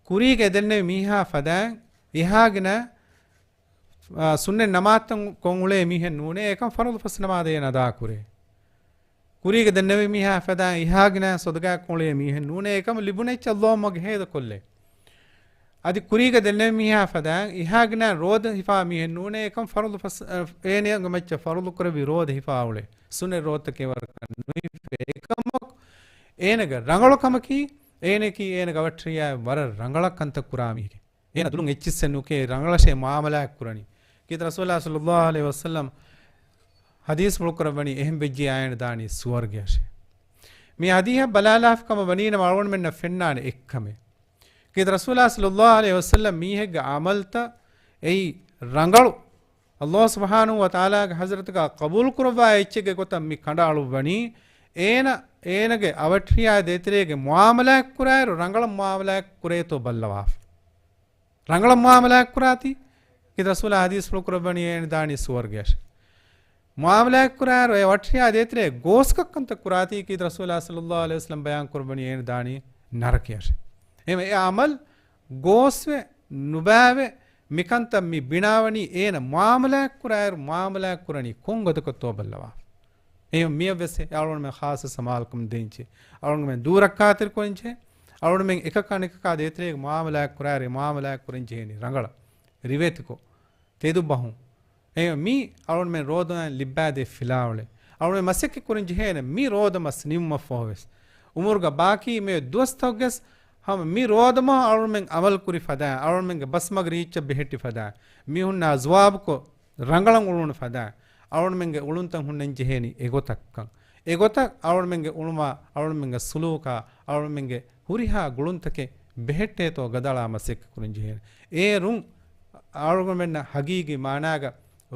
ކުރީގެ ދެންނެވި މީހާ ފަދައިން އެހާގިނަ، އާ، ސުންނަތް ނަމާދުތައް ކޮށް އުޅޭ މީހެއް ނޫނޭ، އެކަމަ ފަރުޟު ފަސް ނަމާދެއް އޭނަ އަދާކުރޭ. ކުރީގެ ދެންނެވި މީހާ ފަދައިން އެހާގިނަ ޞަދަޤާތް ކޮށް އުޅޭ މީހެއް ނޫނޭ، އެކަމަ ލިބުނު އެއްޗެއް ﷲ މަގު ހޭދަކޮށްލޭ. އަދި ކުރީގެ ދެންނެވި މީހާ ފަދައިން އެހާގިނަ ރޯދަ ހިފާ މީހެއް ނޫނޭ، އެކަމަ ފަރުޟު ފަސް-، އަ، އޭނައަށް މައްޗަށް ފަރުޟު ކުރެއްވި ރޯދަ ހިފާ އުޅޭ. ސުންނަތް ރޯދަތަކެއް ވަރަކަށް ނުހިފޭ. އެކަމަކު އޭނަގެ ރަނގަޅު ކަމަކީ، އޭނައަކީ އޭނަގެ އަވަށްޓެރިޔާއަށް ވަރަށް ރަނގަޅަށް ކަންތައް ކުރާ މީހެކޭ. އޭނަ ދުލުން އެއްޗިއްސެއް ނުކޭ، ރަނގަޅަށޭ މުޢާމަލާތް ކުރަނީ. ކީރިތި ރަސޫލާ ޞައްލައްލާހު ޢަލައިހި ވަސައްލަމަ ޙަދީޘްފުޅު ކުރައްވަނީ، އެހެން ވެއްޖިޔާ އޭނަ ދާނީ ސުވަރުގެއަށޭ. މި ޙަދީޘަށް ބަލާލާފި ކަމަށް ވަނީނަމަ އަޅުގަނޑުމެންނަށް ފެންނާނެ އެއްކަމެއް. ކީރިތި ރަސޫލާ ޞައްލައްލާހު ޢަލައިހި ވަސައްލަމަ މީހެއްގެ ޢަމަލުތައް އެއީ ރަނގަޅު، ﷲ ސުބްޙާނަހޫ ވަތަޢާލާގެ ޙަޟްރަތުގަ ޤަބޫލު ކުރައްވާ އެއްޗެއްގެ ގޮތަށް މި ކަނޑައަޅުއްވަނީ، އޭނަ، އޭނަގެ އަވަށްޓެރިޔާ ދޭތެރޭގެ މުޢާމަލާތް ކުރާއިރު ރަނގަޅަށް މުޢާމަލާތް ކުރޭތޯ ބައްލަވާފަ. ރަނގަޅަށް މުޢާމަލާތް ކުރާތީ، ކީރިތި ރަސޫލާ ޙަދީޘްފުޅު ކުރައްވަނީ އޭނަ ދާނީ ސުވަރުގެއަށޭ. މުޢާމަލާތް ކުރާއިރު އެ އަވަށްޓެރިޔާ ދޭތެރޭ ގޯސްކޮށް ކަންތައް ކުރާތީ، ކީރިތި ރަސޫލާ ޞައްލައްލާހު ޢަލައިހި ވަސައްލަމަ ބަޔާން ކުރައްވަނީ އޭނަ ދާނީ ނަރަކަޔަށޭ. އެހެންވެ އެ ޢަމަލު ގޯސްވެ ނުބައިވެ، މިކަންތައް މި ބިނާވަނީ އޭނަ މުޢާމަލާތް ކުރާއިރު މުޢާމަލާތް ކުރަނީ ކޮން ގޮތަކަށްތޯ ބައްލަވާފަ. އެހެން މިއަށްވެސް އަޅުގަނޑުމެން ޚާއްޞަ ސަމާލުކަމެއް ދޭންޖެހޭ. އަޅުގަނޑުމެން ދޫރައްކާތެރިކުރަންޖެހޭ. އަޅުގަނޑުމެން އެކަކާ އަނެކަކާ ދޭތެރޭގަ މުޢާމަލާތް ކުރާއިރު މުޢާމަލާތް ކުރަންޖެހޭނީ ރަނގަޅަށް، ރިވެތިކޮށް، ތެދު ބަހުން. އެހެން މި އަޅުގަނޑުމެން ރޯދަ މަސް ލިއްބާދޭ ފިލާވަޅެއް. އަޅުގަނޑުމެން މަސައްކަތް ކުރަން ޖެހޭނެ މި ރޯދަ މަސް ނިމުމަށްފަހުވެސް. އުމުރުގަ ބާކީ މި ދުވަސްތަކުގެސް ހަމަ މި ރޯދަމަހު އަޅުމެން ޢަމަލު ކުރި ފަދައިން، އަޅުމެންގެ ބަސްމަގު ރީއްޗަށް ބެހެއްޓި ފަދައިން، މީހުންނާ ޖަވާބުކޮށް، ރަނގަޅަށް އުޅުނު ފަދައިން، އަޅުމެންގެ އުޅުންތައް ހުންނަން ޖެހޭނީ އެގޮތަށްކަން. އެގޮތަށް އަޅުމެންގެ އުޅުމާ، އަޅުމެންގެ ސުލޫކާ، އަޅުމެންގެ ހުރިހާ ގުޅުންތަކެއް ބެހެއްޓޭތޯ ގަދައަޅާ މަސައްކަތް ކުރަން ޖެހޭނެ. އޭރުން އަޅުގަނޑުމެންނަށް ހަގީގީ މާނާގަ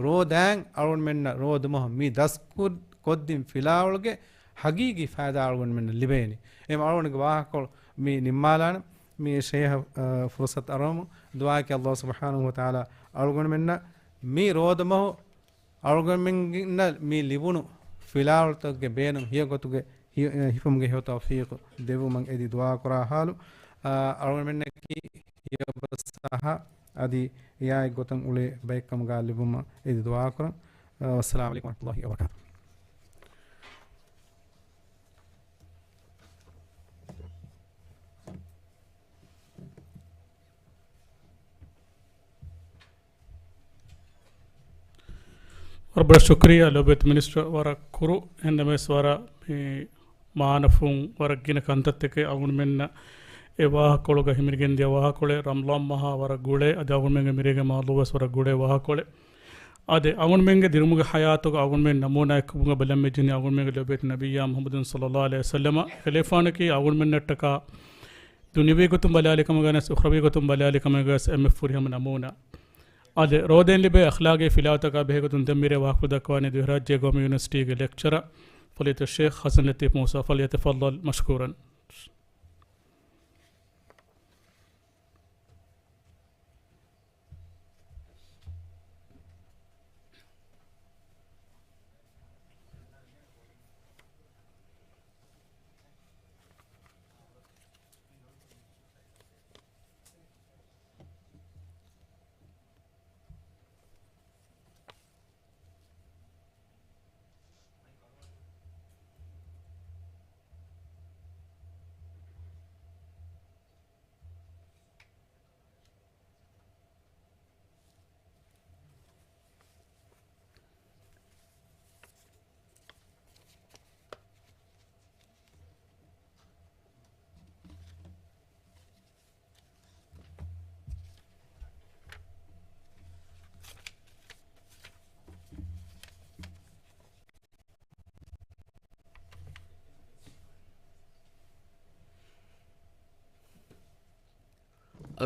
ރޯދައިން އަޅުގަނޑުމެންނަށް ރޯދަމަހު މި ދަސްކުރ-، ކޮށްދިން ފިލާވަޅުގެ ހަގީގީ ފައިދާ އަޅުގަނޑުމެންނަށް ލިބޭނެ. އެހެން އަޅުގަނޑުގެ ވާހަކަކޮޅު މި ނިންމާލާނަން. މި ޝޭހަށް، އަ، ފުރުޞަތު އަރުވަމުން ދުޢާއަކީ ﷲ ސުބްޙާނަހޫ ވަތަޢާލާ އަޅުގަނޑުމެންނަށް މި ރޯދަމަހު އަޅުގަނޑުމެންނަށް މި ލިބުނު ފިލާވަޅުތަކުގެ ބޭނުން ހިޔަގޮތުގެ ހި-، އަ، ހިފުމުގެ ހެޔޮ ތައުފީޤު ދެއްވުމަށް އެދި ދުޢާ ކުރާ ޙާލު، އަ، އަޅުގަނޑުމެންނަކީ ހިޔަބަސްއަހާ އަދި އެއާއެއްގޮތަށް އުޅޭ ބައެއްކަމުގަ ލިބުމަށް އެދި ދުޢާކުރަން. އައްސަލާމު ޢަލައިކުމް ވަރަޙްމަތުﷲ ވަބަރަކާތުހު. ވަރަށް ބޮޑަށް ޝުކުރިއްޔާ ލޯބިވެތި މިނިސްޓަރ، ވަރަށް ކުރު އެހެންނަމަވެސް ވަރަށް މި މާނަފުން ވަރަށް ގިނަ ކަންތައްތަކެއް އަޅުގަނޑުމެންނަށް އެ ވާހަކަކޮޅުގަ ހިމެނިގެންދިޔަ ވާހަކަކޮޅެއް. ރަމަޟާން މަހާ ވަރަށް ގުޅޭ، އަދި އަޅުގަނޑުމެންގެ މިރޭގެ މައުޟޫޢުވެސް ވަރަށް ގުޅޭ ވާހަކަކޮޅެއް. އަދި އަޅުގަނޑުމެންގެ ދިރިއުޅުމުގެ ޙަޔާތުގަ އަޅުގަނޑުމެން ނަމޫނާއެއްކަމުގަ ބަލަން މިޖެހެނީ އަޅުގަނޑުމެންގެ ލޯބިވެތި ނަބިއްޔާ މުޙައްމަދު ޞައްލައްލާހު ޢަލައިހި ވަސައްލަމަ. އެކަލޭގެފާނަކީ އަޅުގަނޑުމެންނަށްޓަކާ ދުނިޔަވީ ގޮތުން ބަލާލިކަމުގަވެސް އުޚްރަވީ ގޮތުން ބަލާލިކަމުގަވެސް އެންމެ ފުރިހަމަ ނަމޫނާ. އަދި ރޯދައިން ލިބޭ އަޚްލާގީ ފިލާވަޅުތަކާ ބެހޭގޮތުން ދެން މިރޭ ވާހަކަފުޅު ދައްކަވާނީ ދިވެހިރާއްޖޭ ގައުމީ ޔުނިވަރސިޓީގެ ލެކްޗަރ ފަޟީލަތު ޝޭޚް ޙަސަން ލަތީފް މޫސާ. ފަލްޔަތަފައްޟަލް މަޝްކޫރަން.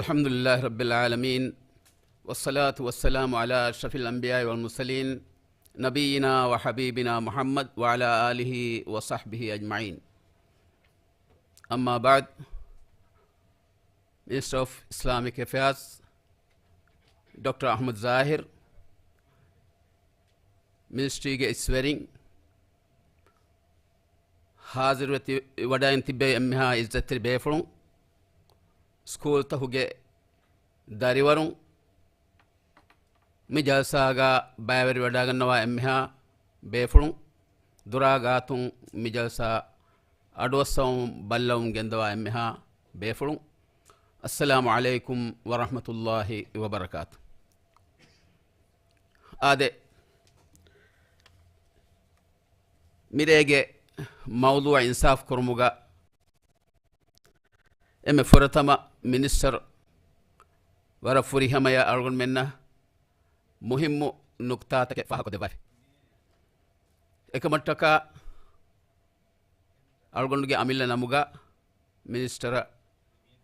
الحمد لله رب العالمين، والصلاة والسلام على أشرف الأنبياء والمرسلين، نبينا وحبيبنا محمد وعلى آله وصحبه أجمعين. أما بعد، Minister of Islamic Affairs ޑޮކްޓަރ އަޙްމަދު ޒާހިރު، މިނިސްޓްރީގެ އިސްވެރިން، ހާޒިރުވެ ތި-، ވަޑައިން ތިއްބެވި އެންމެހާ އިއްޒަތްތެރި ބޭފުޅުން، ސްކޫލްތަކުގެ ދަރިވަރުން، މި ޖަލްސާގަ ބައިވެރިވެވަޑައިގަންނަވާ އެންމެހާ ބޭފުޅުން، ދުރާ ގާތުން މި ޖަލްސާ އަޑުއައްސަވަމުން ބައްލަވަމުން ގެންދަވާ އެންމެހާ ބޭފުޅުން، އައްސަލާމު ޢަލައިކުމް ވަރަޙްމަތުﷲި ވަބަރަކާތު. އާދެ، މިރޭގެ މައުޟޫޢަށް އިންސާފު ކުރުމުގަ އެންމެ ފުރަތަމަ މިނިސްޓަރު ވަރަށް ފުރިހަމަޔަށް އަޅުގަނޑުމެންނަށް މުހިއްމު ނުކްތާތަކެއް ފާހަގަކޮށްދެއްވާފި. އެކަމަށްޓަކާ އަޅުގަނޑުގެ އަމިއްލަ ނަމުގަ މިނިސްޓަރަށް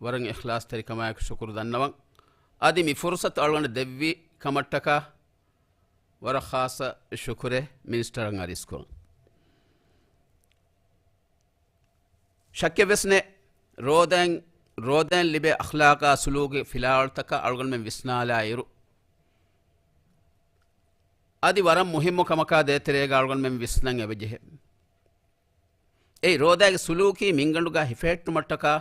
ވަރަށް އިޚްލާޞްތެރިކަމާއެކު ޝުކުރު ދަންނަވަން. އަދި މި ފުރުޞަތު އަޅުގަނޑަށް ދެއްވި ކަމަށްޓަކާ ވަރަށް ޚާއްޞަ ޝުކުރެއް މިނިސްޓަރަށް އަރިސްކުރަން. ޝައްކެއްވެސް ނެތް، ރޯދައިން، ރޯދައިން ލިބޭ އަޚްލާޤާ ސުލޫކީ ފިލާވަޅުތަކަށް އަޅުގަނޑުމެން ވިސްނާލާއިރު، އަދި ވަރަށް މުހިއްމު ކަމަކާ ދޭތެރޭގަ އަޅުގަނޑުމެން ވިސްނަން އެބަޖެހޭ. އެއީ ރޯދައިގެ ސުލޫކީ މިންގަނޑުގަ ހިފެހެއްޓުމަށްޓަކާ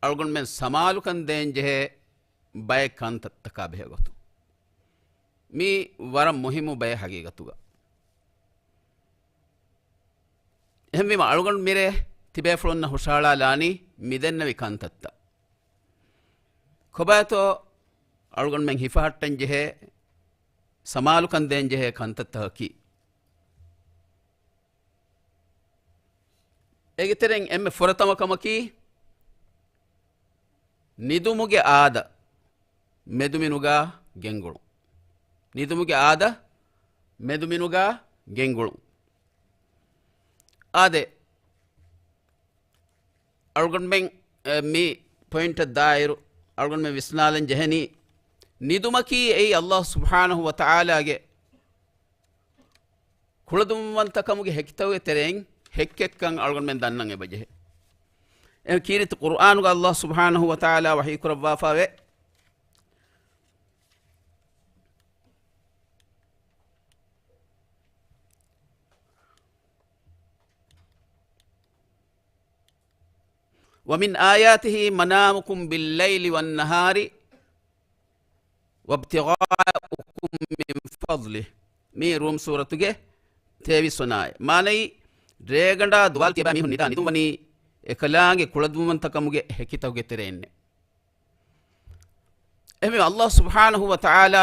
އަޅުގަނޑުމެން ސަމާލުކަން ދޭންޖެހޭ ބައެއް ކަންތައްތަކާ ބެހޭގޮތުން. މީ ވަރަށް މުހިއްމު ބައެއް ހަގީގަތުގަ. އެހެންވީމަ އަޅުގަނޑު މިރޭ ތިބޭފުޅުންނަށް ހުށަހަޅާލާނީ މިދެންނެވި ކަންތައްތައް. ކޮބާތޯ އަޅުގަނޑުމެން ހިފަހައްޓަން ޖެހޭ، ސަމާލުކަން ދޭން ޖެހޭ ކަންތައްތަކަކީ؟ އޭގެ ތެރެއިން އެންމެ ފުރަތަމަ ކަމަކީ، ނިދުމުގެ އާދަ މެދުމިނުގާ ގެންގުޅުން. ނިދުމުގެ އާދަ މެދުމިނުގާ ގެންގުޅުން. އާދެ، އަޅުގަނޑުމެން، އެ، މި ޕޮއިންޓަށް ދާއިރު އަޅުގަނޑުމެން ވިސްނާލަން ޖެހެނީ، ނިދުމަކީ އެއީ ﷲ ސުބްޙާނަހޫ ވަތަޢާލާގެ ކުޅަދުންވަންތަކަމުގެ ހެކިތަކުގެ ތެރެއިން ހެއްކެއްކަން އަޅުގަނޑުމެން ދަންނަން އެބަޖެހޭ. އެ ކީރިތި ޤުރްއާނުގަ ﷲ ސުބްޙާނަހޫ ވަތަޢާލާ ވަޙީކުރައްވާފަވޭ، وَمِنْ آيَاتِهِ مَنَامُكُمْ بِاللَّيْلِ وَالنَّهَارِ وَابْتِغَاؤُكُمْ مِنْ فَضْلِهِ. މީ ރޫމް ސޫރަތުގެ ތޭވީސް ވަނަ އާޔަތް. މާނައީ، ރޭގަނޑާ ދުވާލު ކިޔަބާ މީހުން ނިދާ ނިދުން ވަނީ އެކަލާނގެ ކުޅަދުންވަންތަކަމުގެ ހެކިތަކުގެ ތެރެއިންނޭ. އެހެންވެ، ﷲ ސުބްޙާނަހޫ ވަތަޢާލާ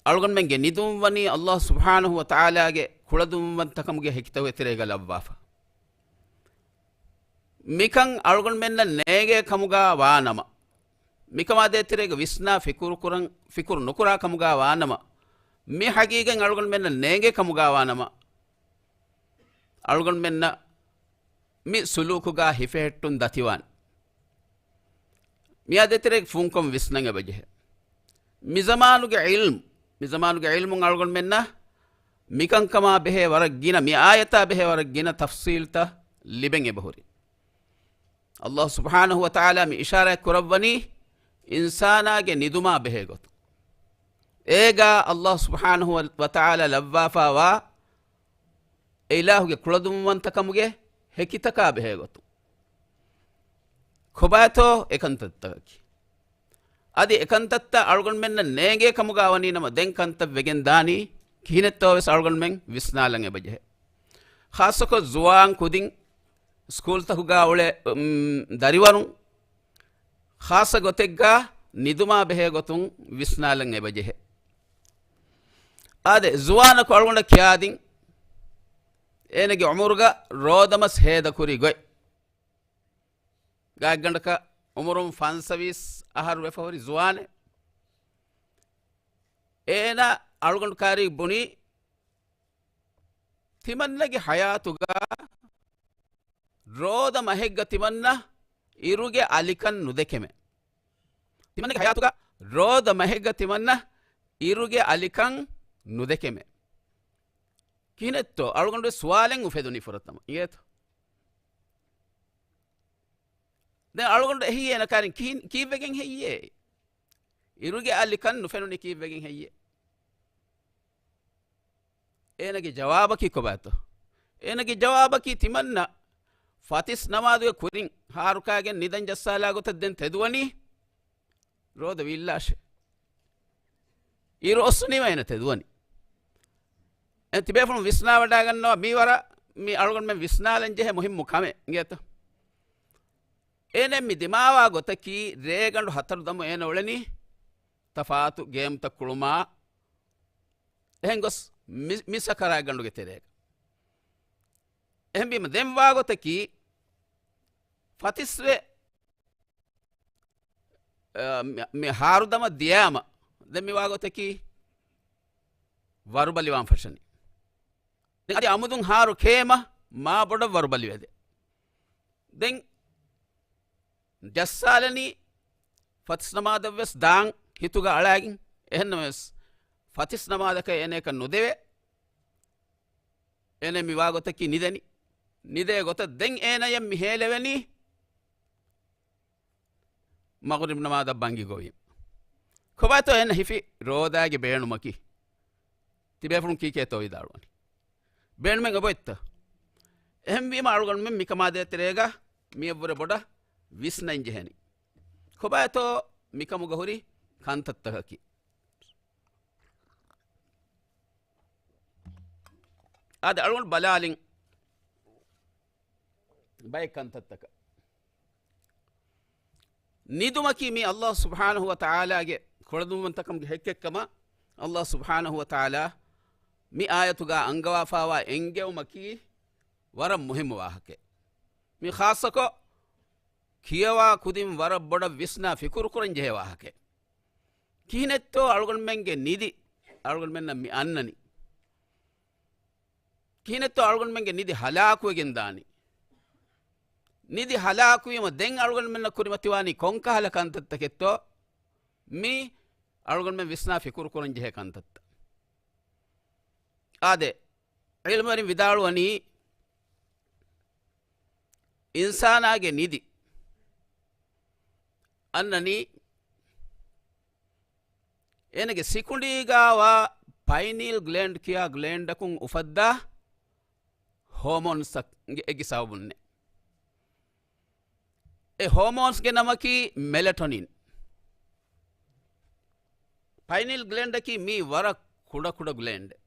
އަޅުގަނޑުމެންގެ ނިދުން ވަނީ ﷲ ސުބްޙާނަހޫ ވަތަޢާލާގެ ކުޅަދުންވަންތަކަމުގެ ހެކިތަކުގެ ތެރޭގަ ލައްވާފަ. މިކަން އަޅުގަނޑުމެންނަށް ނޭނގޭ ކަމުގާ ވާނަމަ، މިކަމާ ދޭތެރޭގަ ވިސްނާ ފިކުރު ކުރަން، ފިކުރު ނުކުރާ ކަމުގާ ވާނަމަ، މި ހަގީގަތް އަޅުގަނޑުމެންނަށް ނޭނގޭ ކަމުގާ ވާނަމަ، އަޅުގަނޑުމެންނަށް މި ސުލޫކުގާ ހިފެހެއްޓުން ދަތިވާނެ. މިއާ ދޭތެރޭގަ ފުންކޮށް ވިސްނަން އެބަޖެހޭ. މިޒަމާނުގެ ޢިލްމު، މިޒަމާނުގެ ޢިލްމުން އަޅުގަނޑުމެންނަށް މިކަންކަމާ ބެހޭ ވަރަށް ގިނަ، މި އާޔަތާ ބެހޭ ވަރަށް ގިނަ ތަފްޞީލްތައް ލިބެން އެބަހުރި. ﷲ ސުބްޙާނަހޫ ވަތަޢާލާ މި އިޝާރާތް ކުރައްވަނީ އިންސާނާގެ ނިދުމާ ބެހޭ ގޮތުން. އޭގާ ﷲ ސުބްޙާނަހޫ ވަތަޢާލާ ލައްވާފާވާ އެ އިލާހުގެ ކުޅަދުންވަންތަކަމުގެ ހެކިތަކާ ބެހޭ ގޮތުން. ކޮބާތޯ އެކަންތައްތަކަކީ؟ އަދި އެކަންތައްތައް އަޅުގަނޑުމެންނަށް ނޭނގޭ ކަމުގާ ވަނީ ނަމަ، ދެން ކަންތައް ވެގެން ދާނީ ކިހިނެއްތޯ ވެސް އަޅުގަނޑުމެން ވިސްނާލަން އެބަޖެހޭ. ޚާއްޞަކޮށް ޒުވާން ކުދިން، ސްކޫލްތަކުގާ އުޅޭ، އުމް، ދަރިވަރުން، ޚާއްޞަ ގޮތެއްގާ ނިދުމާ ބެހޭ ގޮތުން ވިސްނާލަން އެބަޖެހޭ. އާދެ، ޒުވާނަކު އަޅުގަނޑަށް ކިޔާދިން، އޭނަގެ އުމުރުގަ ރޯދަމަސް ހޭދަކުރި ގޮތް. ގާތްގަނޑަކަށް އުމުރުން ފަންސަވީސް އަހަރު ވެފަ ހުރި ޒުވާނެއް. އޭނަ އަޅުގަނޑު ކާރީ ބުނީ، ތިމަންނަގެ ޙަޔާތުގަ ރޯދަ މަހެއްގަ ތިމަންނަ އިރުގެ އަލިކަން ނުދެކެމެ. ތިމަންނަގެ ހަޔާތުގަ ރޯދަ މަހެއްގަ ތިމަންނަ އިރުގެ އަލިކަން ނުދެކެމެ. ކިހިނެއްތޯ؟ އަޅުގަނޑު ސުވާލެއް އުފެދުނީ ފުރަތަމަ. އިނގޭތޯ؟ ދެން އަޅުގަނޑު އެހީ އޭނަ ކާރިން ކީ-، ކީއްވެގެން ހެއްޔޭ؟ އިރުގެ އަލިކަން ނުފެނުނީ ކީއްވެގެން ހެއްޔޭ؟ އޭނަގެ ޖަވާބަކީ ކޮބާތޯ؟ އޭނަގެ ޖަވާބަކީ ތިމަންނަ ފަތިސް ނަމާދުގެ ކުރިން ހާރުކާގެން ނިދަން ޖައްސާލާ ގޮތަށް ދެން ތެދުވަނީ ރޯދަ ވީއްލާށޭ. އިރު އޮއްސުނީމަ އޭނަ ތެދުވަނީ. އެ ތިބޭފުޅުން ވިސްނާވަޑައިގަންނަވާ މީވަރަށް މި އަޅުގަނޑުމެން ވިސްނާލަން ޖެހޭ މުހިއްމު ކަމެއް އިނގޭތަ؟ އޭނަ މި ދިމާވާ ގޮތަކީ ރޭގަނޑު ހަތަރު ދަމު އޭނަ އުޅެނީ ތަފާތު ގޭމްތައް ކުޅުމާ އެހެން ގޮސް މި، މި ސަކަރާތްގަނޑުގެ ތެރޭގަ. އެހެންވީމަ ދެން ވާގޮތަކީ ފަތިސްވެ، އަ، މި، މި ހާރުދަމަށް ދިޔާމަ ދެން މި ވާގޮތަކީ ވަރުބަލިވާން ފަށަނީ. ދެން އަދި އަމުދުން ހާރު ކޭމަ މާ ބޮޑަށް ވަރުބަލިވެދޭ. ދެން ޖައްސާލަނީ ފަތިސް ނަމާދަށްވެސް ދާން ހިތުގަ އަޅާގެން. އެހެންނަމަވެސް ފަތިސް ނަމާދަކަށް އޭނައަކަށް ނުދެވޭ. އޭނަ މި ވާގޮތަކީ ނިދަނީ. ނިދޭ ގޮތަށް ދެން އޭނަޔަށް މި ހޭލެވެނީ މަޣުރިބް ނަމާދަށް ބަންގި ގޮވީމަ. ކޮބާތޯ އޭނަ ހިފި ރޯދާގެ ބޭނުމަކީ؟ ތިބޭފުޅުން ކީކޭތޯ ވިދާޅުވަނީ؟ ބޭނުމެއް އެބައޮތްތަ؟ އެހެންވީމަ އަޅުގަނޑުމެން މިކަމާ ދޭތެރޭގަ މިއަށްވުރެ ބޮޑަށް ވިސްނަން ޖެހެނީ. ކޮބާތޯ މިކަމުގަ ހުރި ކަންތައްތަކަކީ؟ އާދެ، އަޅުގަނޑު ބަލާލިން ބައެއް ކަންތައްތަކަށް. ނިދުމަކީ މީ ﷲ ސުބްޙާނަހޫ ވަތަޢާލާގެ ކުޅަދުންވަންތަކަމުގެ ހެއްކެއްކަމަށް ﷲ ސުބްޙާނަހޫ ވަތަޢާލާ މި އާޔަތުގަ އަންގަވާފައިވާ އެންގެވުމަކީ ވަރަށް މުހިއްމު ވާހަކައެއް. މި ޚާއްޞަކޮށް ކިޔަވާ ކުދިން ވަރަށް ބޮޑަށް ވިސްނާ ފިކުރު ކުރަން ޖެހޭ ވާހަކައެއް. ކިހިނެއްތޯ އަޅުގަނޑުމެންގެ ނިދި އަޅުގަނޑުމެންނަށް މި އަންނަނީ؟ ކިހިނެއްތޯ އަޅުގަނޑުމެންގެ ނިދި ހަލާކުވެގެން ދާނީ؟ ނިދި ހަލާކުވީމަ ދެން އަޅުގަނޑުމެންނަށް ކުރިމަތިވާނީ ކޮންކަހަލަ ކަންތައްތަކެއްތޯ؟ މީ އަޅުގަނޑުމެން ވިސްނާ ފިކުރު ކުރަން ޖެހޭ ކަންތައްތައް. އާދެ، ޢިލްމުވެރިން ވިދާޅުވަނީ، އިންސާނާގެ ނިދި އަންނަނީ އޭނަގެ ސިކުނޑީގަ ވާ ޕައިނީލް ގްލޭންޑް ކިޔާ ގްލޭންޑަކުން އުފައްދާ ހޯމޯންސް އެއްގެ ސަބަބުންނޭ. އެ ހޯމޯންސްގެ ނަމަކީ މެލެޓޮނިން. ޕައިނީލް ގްލޭންޑަކީ މީ ވަރަށް ކުޑަކުޑަ ގްލޭންޑެއް.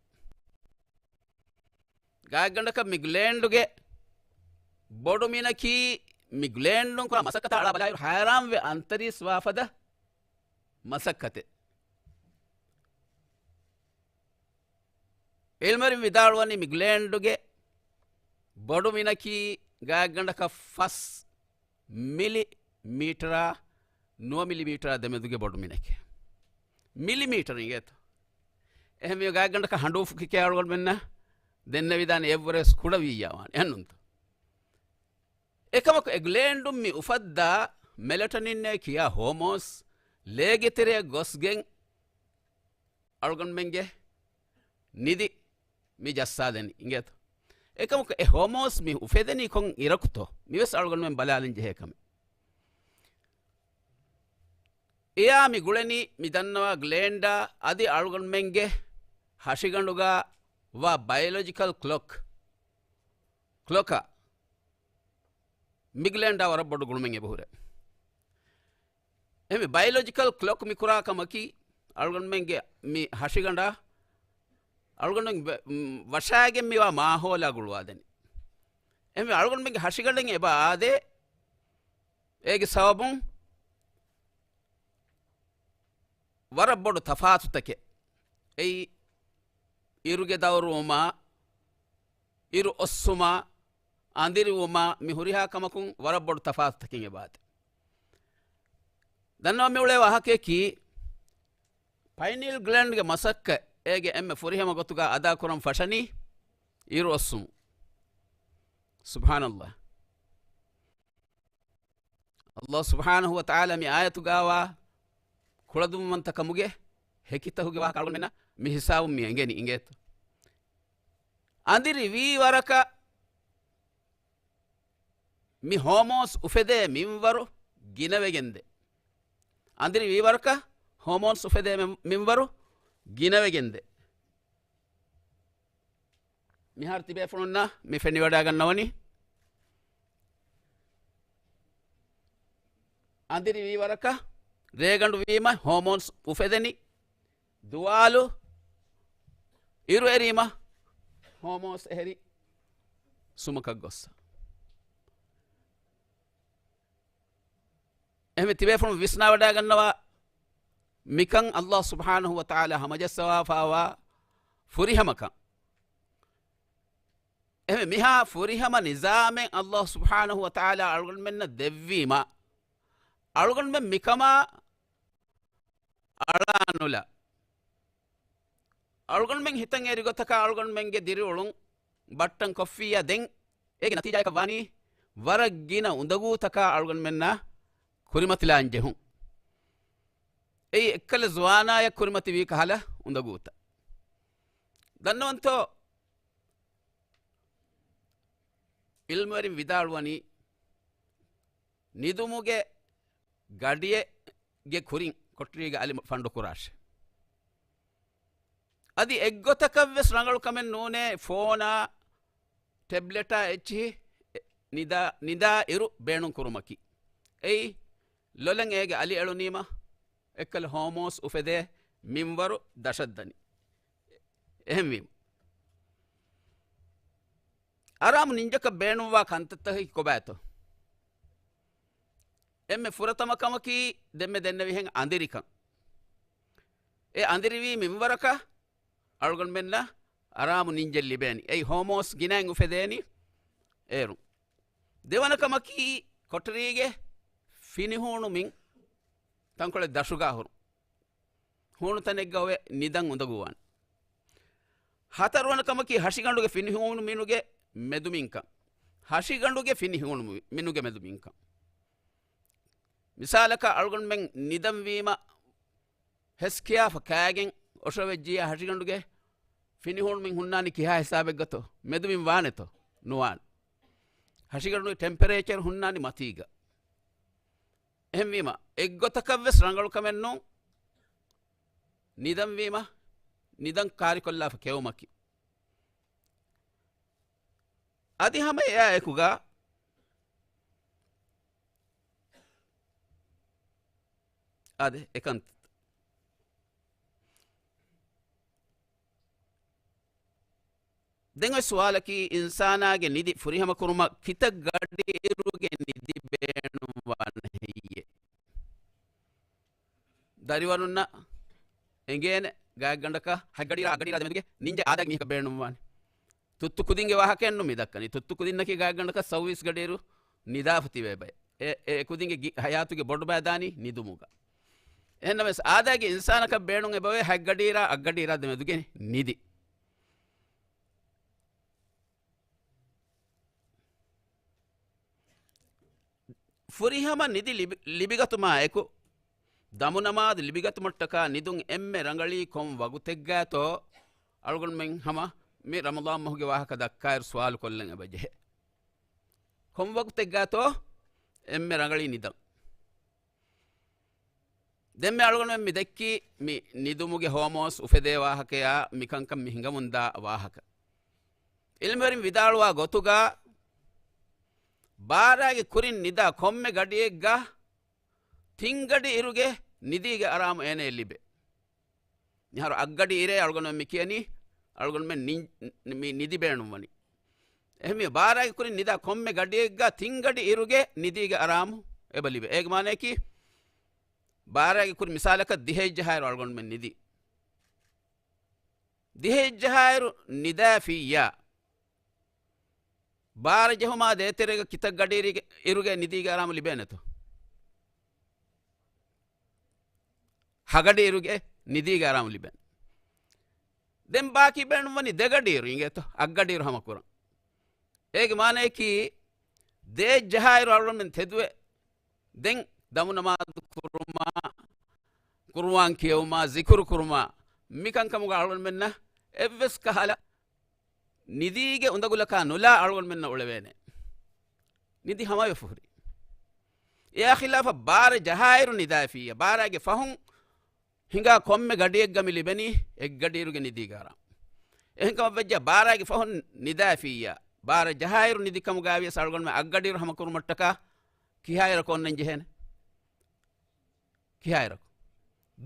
ގާތްގަނޑަކަށް މި ގްލޭންޑުގެ ބޮޑުމިނަކީ މި ގްލޭންޑުން ކުރާ މަސައްކަތާ އަޅާބަލާއިރު ހައިރާންވެ އަންތަރީސް ވާފަދަ މަސައްކަތެއް. ޢިލްމުވެރިން ވިދާޅުވަނީ މި ގްލޭންޑުގެ ބޮޑުމިނަކީ ގާތްގަނޑަކަށް ފަސް މިލި މީޓަރާ ނުވަ މިލި މީޓަރާ ދެމެދުގެ ބޮޑުމިނެކޭ. މިލި މީޓަރ އިނގޭތޯ؟ އެހެންވީމަ ގާތްގަނޑަކަށް ހަނޑޫފުކި ކިޔާ އަޅުގަނޑުމެންނަށް ދެންނެވިދާނެ އެއްވުރެސް ކުޑަވިއްޔާވާނެ. އެހެންނޫންތޯ؟ އެކަމަކު އެ ގްލޭންޑުން މި އުފައްދާ މެލެޓޮނިންއޭ ކިޔާ ހޯމޯންސް ލޭގެ ތެރެއަށް ގޮސްގެން އަޅުގަނޑުމެންގެ ނިދި މި ޖައްސާލަނީ އިނގޭތޯ؟ އެކަމަކު އެ ހޯމޯންސް މި އުފެދެނީ ކޮން އިރަކުތޯ؟ މިވެސް އަޅުގަނޑުމެން ބަލާލަން ޖެހޭ ކަމެއް. އެޔާ މި ގުޅެނީ މި ދަންނަވާ ގްލޭންޑާ އަދި އަޅުގަނޑުމެންގެ ހަށިގަނޑުގަ ވާ ބަޔޮލޮޖިކަލް ކްލޮކް، ކްލޮކާ މި ގްލޭންޑާ ވަރަށް ބޮޑު ގުޅުމެއް އެބަހުރޭ. އެހެންވެ، ބަޔޮލޮޖިކަލް ކްލޮކް މި ކުރާ ކަމަކީ، އަޅުގަނޑުމެންގެ މި ހަށިގަނޑާ، އަޅުގަނޑުމެން ވެ-، މް، ވަށާގެން މިވާ މާހޯލާ ގުޅުވާދެނީ. އެހެންވެ، އަޅުގަނޑުމެންގެ ހަށިގަނޑެއް އެބަ އާދޭ، އޭގެ ސަބަބުން ވަރަށް ބޮޑު ތަފާތުތަކެއް. އެއީ، އިރުގެ ދައުރުވުމާ، އިރު އޮއްސުމާ، އަނދިރިވުމާ މި ހުރިހާ ކަމަކުން ވަރަށް ބޮޑު ތަފާތުތަކެއް އެބައާދޭ. ދަންނަވަން މިއުޅޭ ވާހަކަޔަކީ، ޕައިނީލް ގްލޭންޑްގެ މަސައްކަތް އޭގެ އެންމެ ފުރިހަމަ ގޮތުގަ އަދާކުރަން ފަށަނީ އިރު އޮއްސުމުން. ސުބްޙާނަﷲ. ﷲ ސުބްޙާނަހޫ ވަތަޢާލާ މި އާޔަތުގާވާ ކުޅަދުންވަންތަކަމުގެ ހެކިތަކުގެ ވާހަކަ އަޅުގަނޑުމެންނަށް މި ހިސާބުން މި އެނގެނީ އިނގޭތޯ. އަނދިރި ވީ ވަރަކަށް މި ހޯމޯސް އުފެދޭ މިންވަރު ގިނަވެގެންދޭ. އަނދިރި ވީ ވަރަކަށް ހޯމޯސް އުފެދޭ މި-، މިންވަރު ގިނަވެގެންދޭ. މިހާރު ތިބޭފުޅުންނަށް މި ފެނިވަޑައިގަންނަވަނީ، އަނދިރި ވީ ވަރަކަށް ރޭގަނޑު ވީމަ ހޯމޯސް އުފެދެނީ. ދުވާލު އިރު އެރީމަ ހޯމޯސް އެހެރި ސުމަކަށް ގޮއްސަ. އެހެން ތިބޭފުޅުން ވިސްނާވަޑައިގަންނަވާ، މިކަން ﷲ ސުބްޙާނަހޫ ވަތަޢާލާ ހަމަޖައްސަވާފައިވާ ފުރިހަމަކަން. އެހެން މިހާ ފުރިހަމަ ނިޒާމެއް ﷲ ސުބްޙާނަހޫ ވަތަޢާލާ އަޅުގަނޑުމެންނަށް ދެއްވީމަ، އަޅުގަނޑުމެން މިކަމާ އަޅާނުލާ، އަޅުގަނޑުމެން ހިތަށް އެރި ގޮތަކަށް އަޅުގަނޑުމެންގެ ދިރިއުޅުން ބައްޓަން ކޮށްފިއްޔާ ދެން އޭގެ ނަތީޖާއަކަށް ވާނީ ވަރަށް ގިނަ އުނދަގޫތަކާ އަޅުގަނޑުމެންނާ ކުރިމަތިލާން ޖެހުން. އެއީ އެއްކަލަ ޒުވާނާޔަށް ކުރިމަތިވީ ކަހަލަ އުނދަގޫތައް. ދަންނަވަންތޯ؟ ޢިލްމުވެރިން ވިދާޅުވަނީ، ނިދުމުގެ ގަޑިއެއްގެ ކުރިން ކޮޓަރީގެ އަލި ފަނޑު ކުރާށޭ. އަދި އެއްގޮތަކަށްވެސް ރަނގަޅު ކަމެއް ނޫނޭ، ފޯނާ ޓެބްލެޓާ އެއްޗިހި ނިދާ، ނިދާ އިރު ބޭނުން ކުރުމަކީ. އެއީ ލޮލަށް އޭގެ އަލި އެޅުނީމަ އެއްކަލަ ހޯމޯސް އުފެދޭ މިންވަރު ދަށަށްދަނީ. އެހެންވީމަ، އަރާމު ނިންޖަކަށް ބޭނުންވާ ކަންތައްތަކަކީ ކޮބާތޯ؟ އެންމެ ފުރަތަމަ ކަމަކީ ދެންމެ ދެންނެވިހެން އަނދިރިކަން. އެ އަނދިރިވީ މިންވަރަކަށް އަޅުގަނޑުމެންނަށް އަރާމު ނިންޖެއް ލިބޭނީ. އެއީ ހޯމޯސް ގިނައިން އުފެދޭނީ އޭރުން. ދެވަނަ ކަމަކީ ކޮޓަރީގެ ފިނިހޫނުމިން ތަންކޮޅެއް ދަށުގާ ހުރުން. ހޫނު ތަނެއްގަ އޮވެ ނިދަން އުނދަގޫވާނެ. ހަތަރުވަނަ ކަމަކީ ހަށިގަނޑުގެ ފިނިހޫނު މިނުގެ މެދުމިންކަން. ހަށިގަނޑުގެ ފިނިހޫނު މި-، މިނުގެ މެދުމިންކަން. މިސާލަކަށް އަޅުގަނޑުމެން ނިދަން ވީމަ ހެސް ކިޔާފަ ކާގެން އޮށޯވެއްޖިއްޔާ ހަށިގަނޑުގެ ފިނިހޫނުމިން ހުންނާނީ ކިހާ ހިސާބެއްގަތޯ؟ މެދުމިން ވާނެތޯ؟ ނުވާނެ. ހަށިގަނޑުގެ ޓެމްޕަރޭޗަރ ހުންނާނީ މަތީގަ. އެހެންވީމަ، އެއްގޮތަކަށްވެސް ރަނގަޅު ކަމެއް ނޫން، ނިދަންވީމަ، ނިދަން ކާރިކޮށްލާފަ ކެއުމަކީ. އަދި ހަމަ އެއާ އެކުގަ، އާދެ، އެކަން. ދެން އޮތް ސުވާލަކީ، އިންސާނާގެ ނިދި ފުރިހަމަ ކުރުމަށް ކިތައް ގަޑިއިރުގެ ނިދި ބޭނުންވާނެ ހެއްޔޭ؟ ދަރިވަރުންނަށް އެނގޭނެ ގާތްގަނޑަކަށް ހަތް ގަޑިއިރާ އަށް ގަޑިއިރާ ދެމެދުގެ ނިންޖެއް އާދައިގެ މީހަކަށް ބޭނުންވާނެ. ތުއްތު ކުދިންގެ ވާހަކައެއްނު މި ދައްކަނީ. ތުއްތު ކުދިންނަކީ ގާތްގަނޑަކަށް ސައުވީސް ގަޑިއިރު ނިދާފަ ތިބޭ ބައެއް. އެ، އެ ކުދިންގެ ގި-، ހަޔާތުގެ ބޮޑުބައި ދާނީ ނިދުމުގަ. އެހެންނަމަވެސް، އާދައިގެ އިންސާނަކަށް ބޭނުން އެބަވޭ ހަތް ގަޑިއިރާ އަށް ގަޑިއިރާ ދެމެދުގެ ނިދި. ފުރިހަމަ ނިދި ލިބި-، ލިބިގަތުމާ އެކު، ދަމުނަމާދު ލިބިގަތުމަށްޓަކާ ނިދުން އެންމެ ރަނގަޅީ ކޮން ވަގުތެއްގާތޯ؟ އަޅުގަނޑުމެން ހަމަ މި ރަމަޟާން މަހުގެ ވާހަކަ ދައްކާއިރު ސުވާލު ކޮށްލަން އެބަޖެހޭ. ކޮން ވަގުތެއްގާތޯ އެންމެ ރަނގަޅީ ނިދަން؟ ދެންމެ އަޅުގަނޑުމެން މި ދެއްކީ މި ނިދުމުގެ ހޯމޯސް އުފެދޭ ވާހަކަޔާ މިކަންކަން މި ހިނގަމުންދާ ވާހަކަ. އިލްމުވެރިން ވިދާޅުވާ ގޮތުގަ، ބާރާގެ ކުރިން ނިދާ ކޮންމެ ގަޑިއެއްގަ ތިން ގަޑި އިރުގެ ނިދީގެ އަރާމު އޭނަޔަށް ލިބޭ. މިހާރު އަށްގަޑި އިރޭ އަޅުގަނޑުމެން މި ކިޔަނީ، އަޅުގަނޑުމެން ނި-، މި ނިދި ބޭނުންވަނީ. އެހެންވީމަ، ބާރާގެ ކުރިން ނިދާ ކޮންމެ ގަޑިއެއްގަ ތިން ގަޑި އިރުގެ ނިދީގެ އަރާމު އެބަ ލިބޭ. އޭގެ މާނަޔަކީ، ބާރާގެ ކުރިން މިސާލަކަށް ދިހައެއްޖަހާއިރު އަޅުގަނޑުމެން ނިދީ. ދިހައެއްޖަހާއިރު ނިދާފިއްޔާ، ބާރަ ޖެހުމާ ދޭތެރޭގަ ކިތައް ގަޑި އިރުގެ، އިރުގެ ނިދީގެ އަރާމު ލިބޭނެތޯ؟ ހަ ގަޑި އިރުގެ ނިދީގެ އަރާމު ލިބޭނެ. ދެން ބާކީ ބޭނުންވަނީ ދެ ގަޑި އިރު އިނގޭތޯ؟ އަށް ގަޑި އިރު ހަމަ ކުރަން. އޭގެ މާނަޔަކީ، ދޭއްޖަހާއިރު އަޅުގަނޑުމެން ތެދުވެ، ދެން ދަމު ނަމާދު ކުރުމާ، ޤުރުއާން ކިޔެވުމާ، ޒިކުރު ކުރުމާ، މިކަންކަމުގަ އަޅުގަނޑުމެންނަށް އެއްވެސް ކަހަލަ ނިދީގެ އުނދަގުލަކާ ނުލާ އަޅުގަނޑުމެންނަށް އުޅެވޭނެ. ނިދި ހަމަވެފަ ހުރި. އެއާ ޚިލާފަށް ބާރަ ޖަހާއިރު ނިދާފިއްޔާ، ބާރާގެ ފަހުން ހިނގާ ކޮންމެ ގަޑިއެއްގަ މި ލިބެނީ އެއްގަޑިއިރުގެ ނިދީގާރާ. އެހެންކަމަށް ވެއްޖެ ބާރާގެ ފަހުން ނިދާފިއްޔާ، ބާރަ ޖަހާއިރު ނިދިކަމުގައިވިޔަސް އަޅުގަނޑުމެން އަށްގަޑިއިރު ހަމަކުރުމަށްޓަކާ ކިހާއިރަކު އޮންނަން ޖެހޭނެ؟ ކިހާއިރަކު؟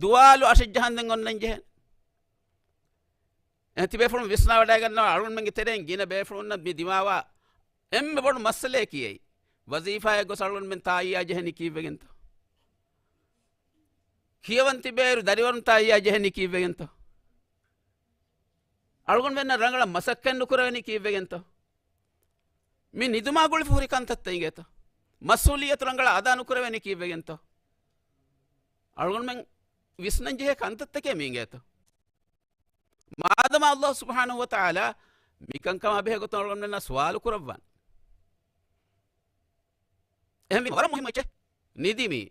ދުވާލު އަށެއް ޖަހަންދެން އޮންނަން ޖެހޭނެ. އެ ތިބޭފުޅުން ވިސްނާވަޑައިގަންނަވާ، އަޅުގަނޑުމެންގެ ތެރެއިން ގިނަ ބޭފުޅުންނަށް މި ދިމާވާ އެންމެ ބޮޑު މައްސަލައަކީ އެއީ. ވަޒީފާއަށް ގޮސް އަޅުގަނޑުމެން ތާއްޔާ ޖެހެނީ ކީއްވެގެންތޯ؟ ކިޔަވަން ތިބޭއިރު ދަރިވަރުން ތާއްޔާ ޖެހެނީ ކީއްވެގެންތޯ؟ އަޅުގަނޑުމެންނަށް ރަނގަޅަށް މަސައްކަތް ނުކުރެވެނީ ކީއްވެގެންތޯ؟ މި ނިދުމާ ގުޅިފަ ހުރި ކަންތައްތައް އިނގޭތޯ؟ މަސްއޫލިއްޔަތު ރަނގަޅަށް އަދާ ނުކުރެވެނީ ކީއްވެގެންތޯ؟ އަޅުގަނޑުމެން ވިސްނަން ޖެހޭ ކަންތައްތަކެއް މި އިނގޭތޯ؟ މާދަމާ އައްލާހު ސުބްޙާނަހު ވަ ތަޢާލާ މިކަންކަމާ ބެހޭ ގޮތުން އަޅުގަނޑުމެންނާ ސުވާލު ކުރައްވާނެ. އެހެންވީމަ ވަރަށް މުހިއްމު އެއްޗެއް ނިދި މީ.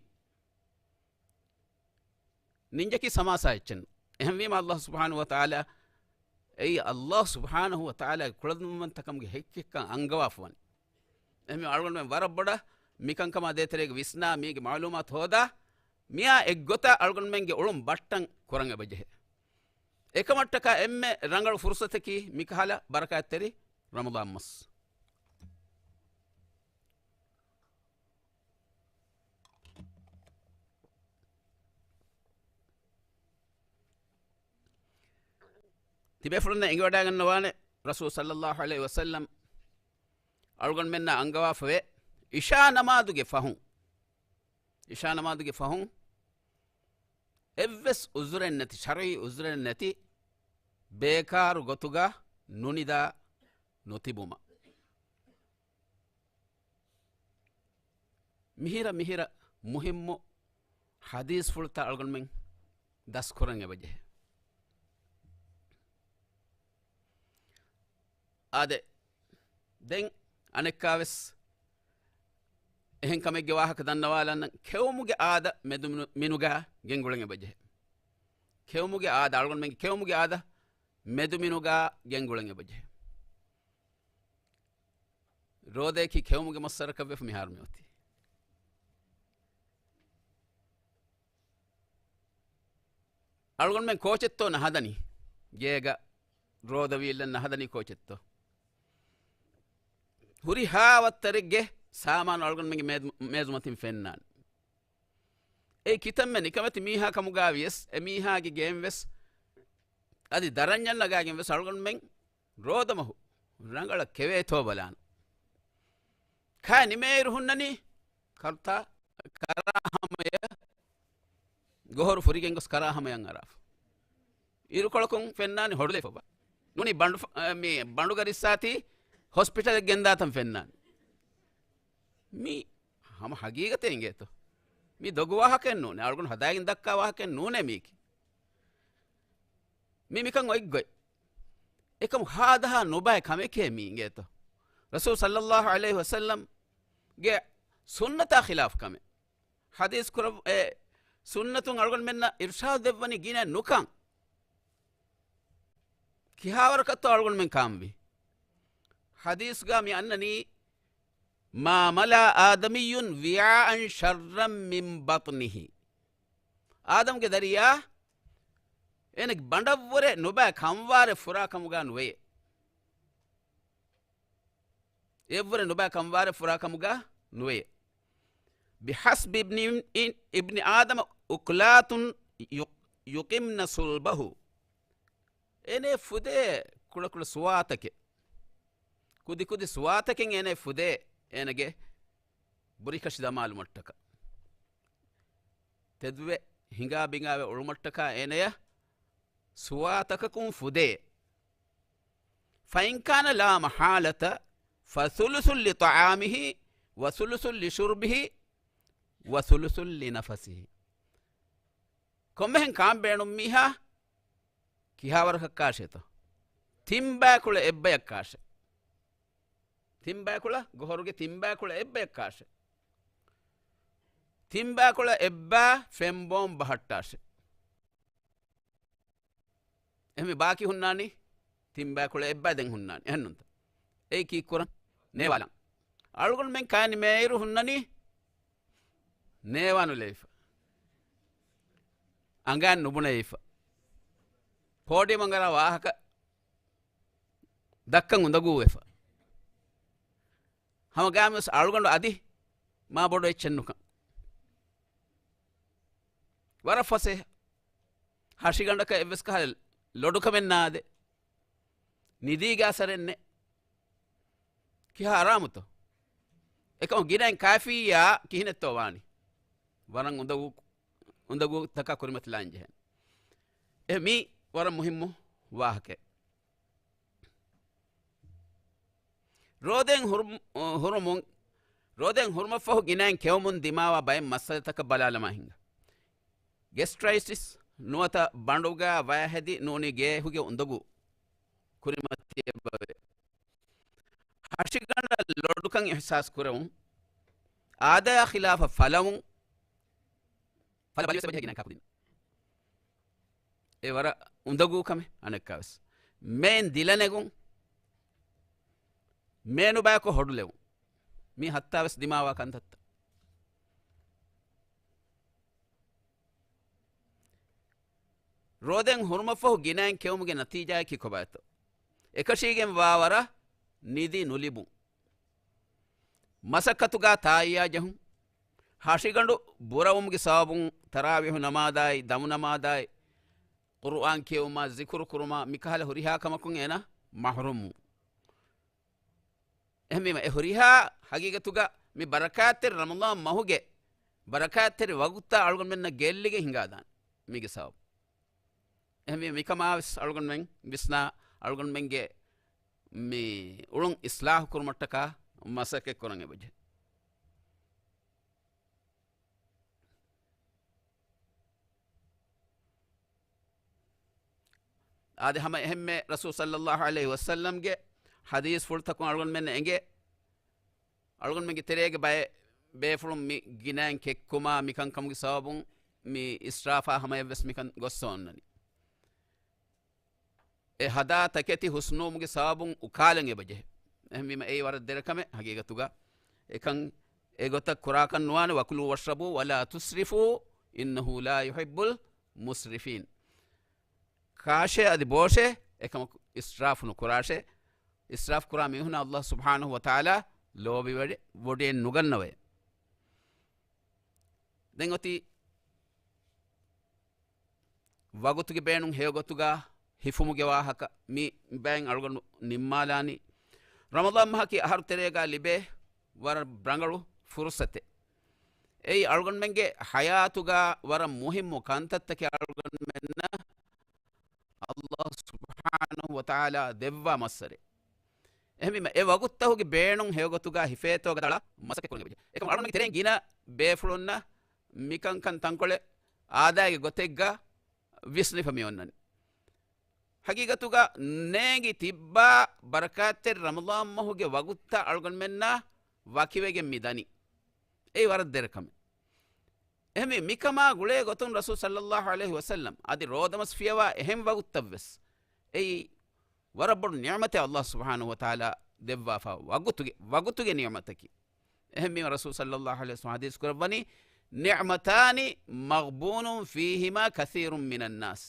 ނިންޖަކީ ސަމާސާ އެއްޗެއް ނޫން. އެހެންވީމަ އައްލާހު ސުބްޙާނަހު ވަ ތަޢާލާ، އެއީ އައްލާހު ސުބްޙާނަހު ވަ ތަޢާލާގެ ކުޅަދުންވަންތަކަމުގެ ހެއްކެއްކަން އަންގަވާފަވަނީ. އެހެންވީމަ އަޅުގަނޑުމެން ވަރަށް ބޮޑަށް މިކަންކަމާ ދޭތެރޭގަ ވިސްނާ މީގެ މަޢުލޫމާތު ހޯދާ، މިއާ އެއްގޮތަށް އަޅުގަނޑުމެންގެ އުޅުން ބައްޓަން ކުރަން އެބަޖެހޭ. އެކަމަށްޓަކާ އެންމެ ރަނގަޅު ފުރުޞަތަކީ މިކަހަލަ ބަރަކާތްތެރި ރަމަޟާން މަސް. ތިބޭފުޅުންނަށް އެނގިވަޑައިގަންނަވާނެ، ރަސޫލު ޞައްލައްލާހު ޢަލައިހި ވަސައްލަމް އަޅުގަނޑުމެންނާ އަންގަވާފަވޭ، އިޝާ ނަމާދުގެ ފަހުން، އިޝާ ނަމާދުގެ ފަހުން އެއްވެސް ޢުޛުރެއް ނެތި، ޝަރުޢީ ޢުޛުރެއް ނެތި، ބޭކާރު ގޮތުގަ ނުނިދާ ނުތިބުމަށް. މިހިރަ މިހިރަ މުހިއްމު ޙަދީޘްފުޅުތައް އަޅުގަނޑުމެން ދަސްކުރަން އެބަޖެހޭ. އާދެ، ދެން އަނެއްކާވެސް އެހެން ކަމެއްގެ ވާހަކަ ދަންނަވާލަން، ކެއުމުގެ އާދަ މެދު މިނު-، މިނުގާ ގެންގުޅެން އެބަޖެހޭ. ކެއުމުގެ އާދަ، އަޅުގަނޑުމެންގެ ކެއުމުގެ އާދަ މެދު މިނުގާ ގެންގުޅެން އެބަޖެހޭ. ރޯދަޔަކީ ކެއުމުގެ މައްސަރަކަށް ވެފަ މިހާރު މި އޮތީ. އަޅުގަނޑުމެން ކޯޗެއްތޯ ނަހަދަނީ؟ ގޭގަ ރޯދަ ވީއްލަން ނަހަދަނީ ކޯޗެއްތޯ؟ ހުރިހާ ވައްތަރެއްގެ ސާމާނު އަޅުގަނޑުމެންގެ މޭޒު-، މޭޒުމަތިން ފެންނާނެ. އެ ކިތަންމެ ނިކަމެތި މީހާ ކަމުގާ ވިޔަސް، އެ މީހާގެ ގެއިން ވެސް، އަދި ދަރަންޏަށް ނަގާގެން ވެސް އަޅުގަނޑުމެން ރޯދަމަހު ރަނގަޅަށް ކެވޭތޯ ބަލާނަން. ކާ ނިމޭއިރު ހުންނަނީ ކަރުތާ ކަރާ ހަމަޔަށް، ގޮހޮރު ފުރިގެން ގޮސް ކަރާ ހަމަޔަށް އަރާފަ. އިރުކޮޅަކުން ފެންނާނެ ހޮޑުލައިފަ ބާ. ނޫނީ ބަނޑު ފަ-، މި ބަނޑުގަ ރިއްސާތީ ހޮސްޕިޓަލެއް ގެންދާތަން ފެންނާނެ. މީ ހަމަ ހަގީގަތެއް އިނގޭތޯ؟ މީ ދޮގު ވާހަކައެއް ނޫނޭ. އަޅުގަނޑު ހަދާގެން ދައްކާ ވާހަކައެއް ނޫނޭ މީކީ. މީ މިކަން އޮތްގޮތް. އެކަމު ހާދަހާ ނުބައި ކަމެކޭ މީ އިނގޭތޯ؟ ރަސޫލު ޞައްލައްލާހު ޢަލައިހި ވަސައްލަމްގެ ސުންނަތާ ޚިލާފު ކަމެއް. ޙަދީޘް ކުރަ-، އެ، ސުންނަތުން އަޅުގަނޑުމެންނަށް އިރުޝާދު ދެއްވަނީ ގިނަ ނުކަން. ކިހާވަރަކަށްތޯ އަޅުގަނޑުމެން ކާންވީ؟ ޙަދީޘްގަ މި އަންނަނީ، "ما ملأ آدمي وعاء شرا من بطنه." އާދަމްގެ ދަރިޔާ އޭނަގެ ބަނޑަށްވުރެ ނުބައި ކަންވާރެއް ފުރާ ކަމުގަ ނުވެޔޭ. އެއްވުރެ ނުބައި ކަންވާރެއް ފުރާ ކަމުގަ ނުވެޔޭ. "بحسب ابن، ابن آدم أكلات يق-، يقمن صلبه." އޭނަ ފުދޭ ކުޅަކުޅަ ސުވާތަކެއް. ކުދިކުދި ސުވާތަކެއް އޭނަ ފުދޭ އޭނަގެ ބުރިކަށި ދަމާލުމަށްޓަކަ. ތެދުވެ ހިނގާ ބިނގާވެ އުޅުމަށްޓަކާ އޭނަޔަށް ސުވާތަކަކުން ފުދޭ. "فإن كان لا محالة فثلث لطعامه وثلث لشربه وثلث لنفسه." ކޮންމެހެން ކާން ބޭނުން މީހާ ކިހާވަރަކަށް ކާށޭތޯ؟ ތިންބައިކުޅަ އެއްބަޔަށް ކާށޭ. ތިންބައިކުޅަ، ގޮހޮރުގެ ތިންބައިކުޅަ އެއްބަޔަށް ކާށޭ. ތިންބާކޮޅަށް އެއްބާ ފެންބޯން ބަހައްޓާށޭ. އެހެންވެ ބާކީ ހުންނާނީ ތިންބާކޮޅަށް އެއްބާ ދެން ހުންނާނީ. އެހެންނުންތަ؟ އެއީ ކީއްކުރަން؟ ނޭވާލަން. އަޅުގަނޑުމެން ކާނި މޭއިރު ހުންނަނީ ނޭވާނުލެވިފަ. އަނގައިން ނުބުނެވިފަ. ކޯޑި މަނގަރާ ވާހަކަ ދައްކަން އުނދަގޫވެފަ. ހަމަ ގާމިސް އަޅުގަނޑު އަދި މާ ބޮޑު އެއްޗެއް ނުކަން. ވަރަށް ފަސޭހަ. ހަށިގަނޑަކަށް އެއްވެސް ކަހަލަ ލޮޑުކަމެއް ނާދެ. ނިދީގެ އަސަރެއް ނެ. ކިހާ އަރާމުތޯ؟ އެކަމު ގިނައިން ކާފީއާ ކިހިނެއްތޯ ވާނީ؟ ވަރަށް އުނދަގޫ، އުނދަގޫތަކާ ކުރިމަތިލާން ޖެހޭނެ. އެ މީ ވަރަށް މުހިއްމު ވާހަކައެއް. ރޯދައިން ހުރުމު-، ހުރުމުން، ރޯދައިން ހުރުމަށްފަހު ގިނައިން ކެއުމުން ދިމާވާ ބައެއް މައްސަލަތަކަށް ބަލާލަމާ ހިނގާ. ގެސްޓްރައިޓިސް ނުވަތަ ބަނޑުގަ ވަޔަށް ހެދި ނޫނީ ގޭހުގެ އުނދަގޫ ކުރިމަތި އެބަވޭ. ހަށިގަނޑަށް ލޮޑުކަން އިޙްސާސް ކުރެވުން، އާދަޔާ ޚިލާފަށް ފަލަވުން، ފަލަ ބަލިވެސް އެބަޖެހޭ ގިނަ ކަކުދިން. އެ ވަރަށް އުނދަގޫ ކަމެއް އަނެއްކާވެސް. މޭން ދިލަނެގުން، މޭނުބަޔަކު ހޮޑުލެވުން. މީ ހައްތާވެސް ދިމާވާ ކަންތައްތައް. ރޯދައިން ހުރުމަށްފަހު ގިނައިން ކެއުމުގެ ނަތީޖާއަކީ ކޮބާތޯ؟ އެކަށީގެން ވާވަރަށް ނިދި ނުލިބުން. މަސައްކަތުގަ ތާއިޔާ ޖެހުން. ހަށިގަނޑު ބުރަވުމުގެ ސަބަބުން ތަރާވީހު ނަމާދާއި، ދަމު ނަމާދާއި، ޤުރުއާން ކިޔެވުމާ، ޒިކުރު ކުރުމާ، މިކަހަލަ ހުރިހާ ކަމަކުން އޭނަ މަޙްރޫމް. އެހެންވީމަ، އެ ހުރިހާ ހަގީގަތުގަ މި ބަރަކާތްތެރި ރަމަޟާން މަހުގެ ބަރަކާތްތެރި ވަގުތާ އަޅުގަނޑުމެންނަށް ގެއްލިގެން ހިނގާދާނެ މީގެ ސަބަބު. އެހެންވީމަ، މިކަމާވެސް އަޅުގަނޑުމެން ވިސްނާ، އަޅުގަނޑުމެންގެ މި އުޅުން އިޞްލާޙު ކުރުމަށްޓަކާ މަސައްކަތް ކުރަން އެބަޖެހޭ. އާދެ، ހަމަ އެހެންމެ ރަސޫލު ޞައްލައްލާހު ޢަލައިހި ވަސައްލަމްގެ ޙަދީޘްފުޅުތަކުން އަޅުގަނޑުމެންނަށް އެނގޭ، އަޅުގަނޑުމެންގެ ތެރޭގެ ބައެއް ބޭފުޅުން މި ގިނައިން ކެއްކުމާ މިކަންކަމުގެ ސަބަބުން މި އިސްރާފާ ހަމަޔަށްވެސް މިކަން ގޮއްސަ އޮންނަނީ. އެ ހަދާ ތަކެތި ހުސްނުވުމުގެ ސަބަބުން އުކާލަން އެބަޖެހޭ. އެހެންވީމަ، އެއީ ވަރަށް ދެރަ ކަމެއް ހަގީގަތުގަ. އެކަން އެގޮތަށް ކުރާކަށް ނުވާނެ. وَكُلُوا وَاشْرَبُوا وَلَا تُسْرِفُوا إِنَّهُ لَا يُحِبُّ الْمُسْرِفِينَ. ކާށޭ އަދި ބޯށޭ، އެކަމަކު އިސްރާފު ނުކުރާށޭ. އިސްރާފު ކުރާ މީހުންނަށް ﷲ ސުބްޙާނަހު ވަތަޢާލާ ލޯބިވެ-، ވޮޑިއެއް ނުގަންނަވައޭ. ދެން އޮތީ ވަގުތުގެ ބޭނުން ހެޔޮގޮތުގަ ހިފުމުގެ ވާހަކަ. މި ބައިން އަޅުގަނޑު ނިންމާލާނީ. ރަމަޟާން މަހަކީ އަހަރު ތެރޭގަ ލިބޭ ވަރަށް ރަނގަޅު ފުރުޞަތެއް. އެއީ އަޅުގަނޑުމެންގެ ޙަޔާތުގަ ވަރަށް މުހިއްމު ކަންތައްތަކެއް އަޅުގަނޑުމެންނަށް ﷲ ސުބްޙާނަހު ވަތަޢާލާ ދެއްވާ މައްސަރެއް. އެހެންވީމަ، އެ ވަގުތުތަކުގެ ބޭނުން ހެޔޮގޮތުގަ ހިފޭތޯ ގަދަޅަށް މަސައްކަތް ކުރަން އެބަޖެހޭ. އެކަމަކު އަޅުގަނޑުގެ ތެރެއިން ގިނަ ބޭފުޅުންނަށް މިކަންކަން ތަންކޮޅެއް އާދައިގެ ގޮތެއްގަ ވިސްނިފަ މި އޮންނަނީ. ހަގީގަތުގަ ނޭނގި ތިއްބާ ބަރަކާތްތެރި ރަމަޟާން މަހުގެ ވަގުތުތައް އަޅުގަނޑުމެންނާ ވަކިވެގެން މި ދަނީ. އެއީ ވަރަށް ދެރަ ކަމެއް. އެހެންވެ، މިކަމާ ގުޅޭ ގޮތުން ރަސޫލު ޞައްލައްލާހު ޢަލައިހި ވަސައްލަމް އަދި ރޯދަމަސް ފިޔަވާ އެހެން ވަގުތުތައްވެސް އެއީ ވަރަށް ބޮޑު ނިޢުމަތެއް ﷲ ސުބްޙާނަހު ވަތަޢާލާ ދެއްވާފަ، ވަގުތުގެ، ވަގުތުގެ ނިޢުމަތަކީ. އެހެންވީމަ، ރަސޫލު ޞައްލައްލާހު ޢަލައިހި ވަސައްލަމް ޙަދީޘް ކުރައްވަނީ، نعمتان مغبون فيهما كثير من الناس.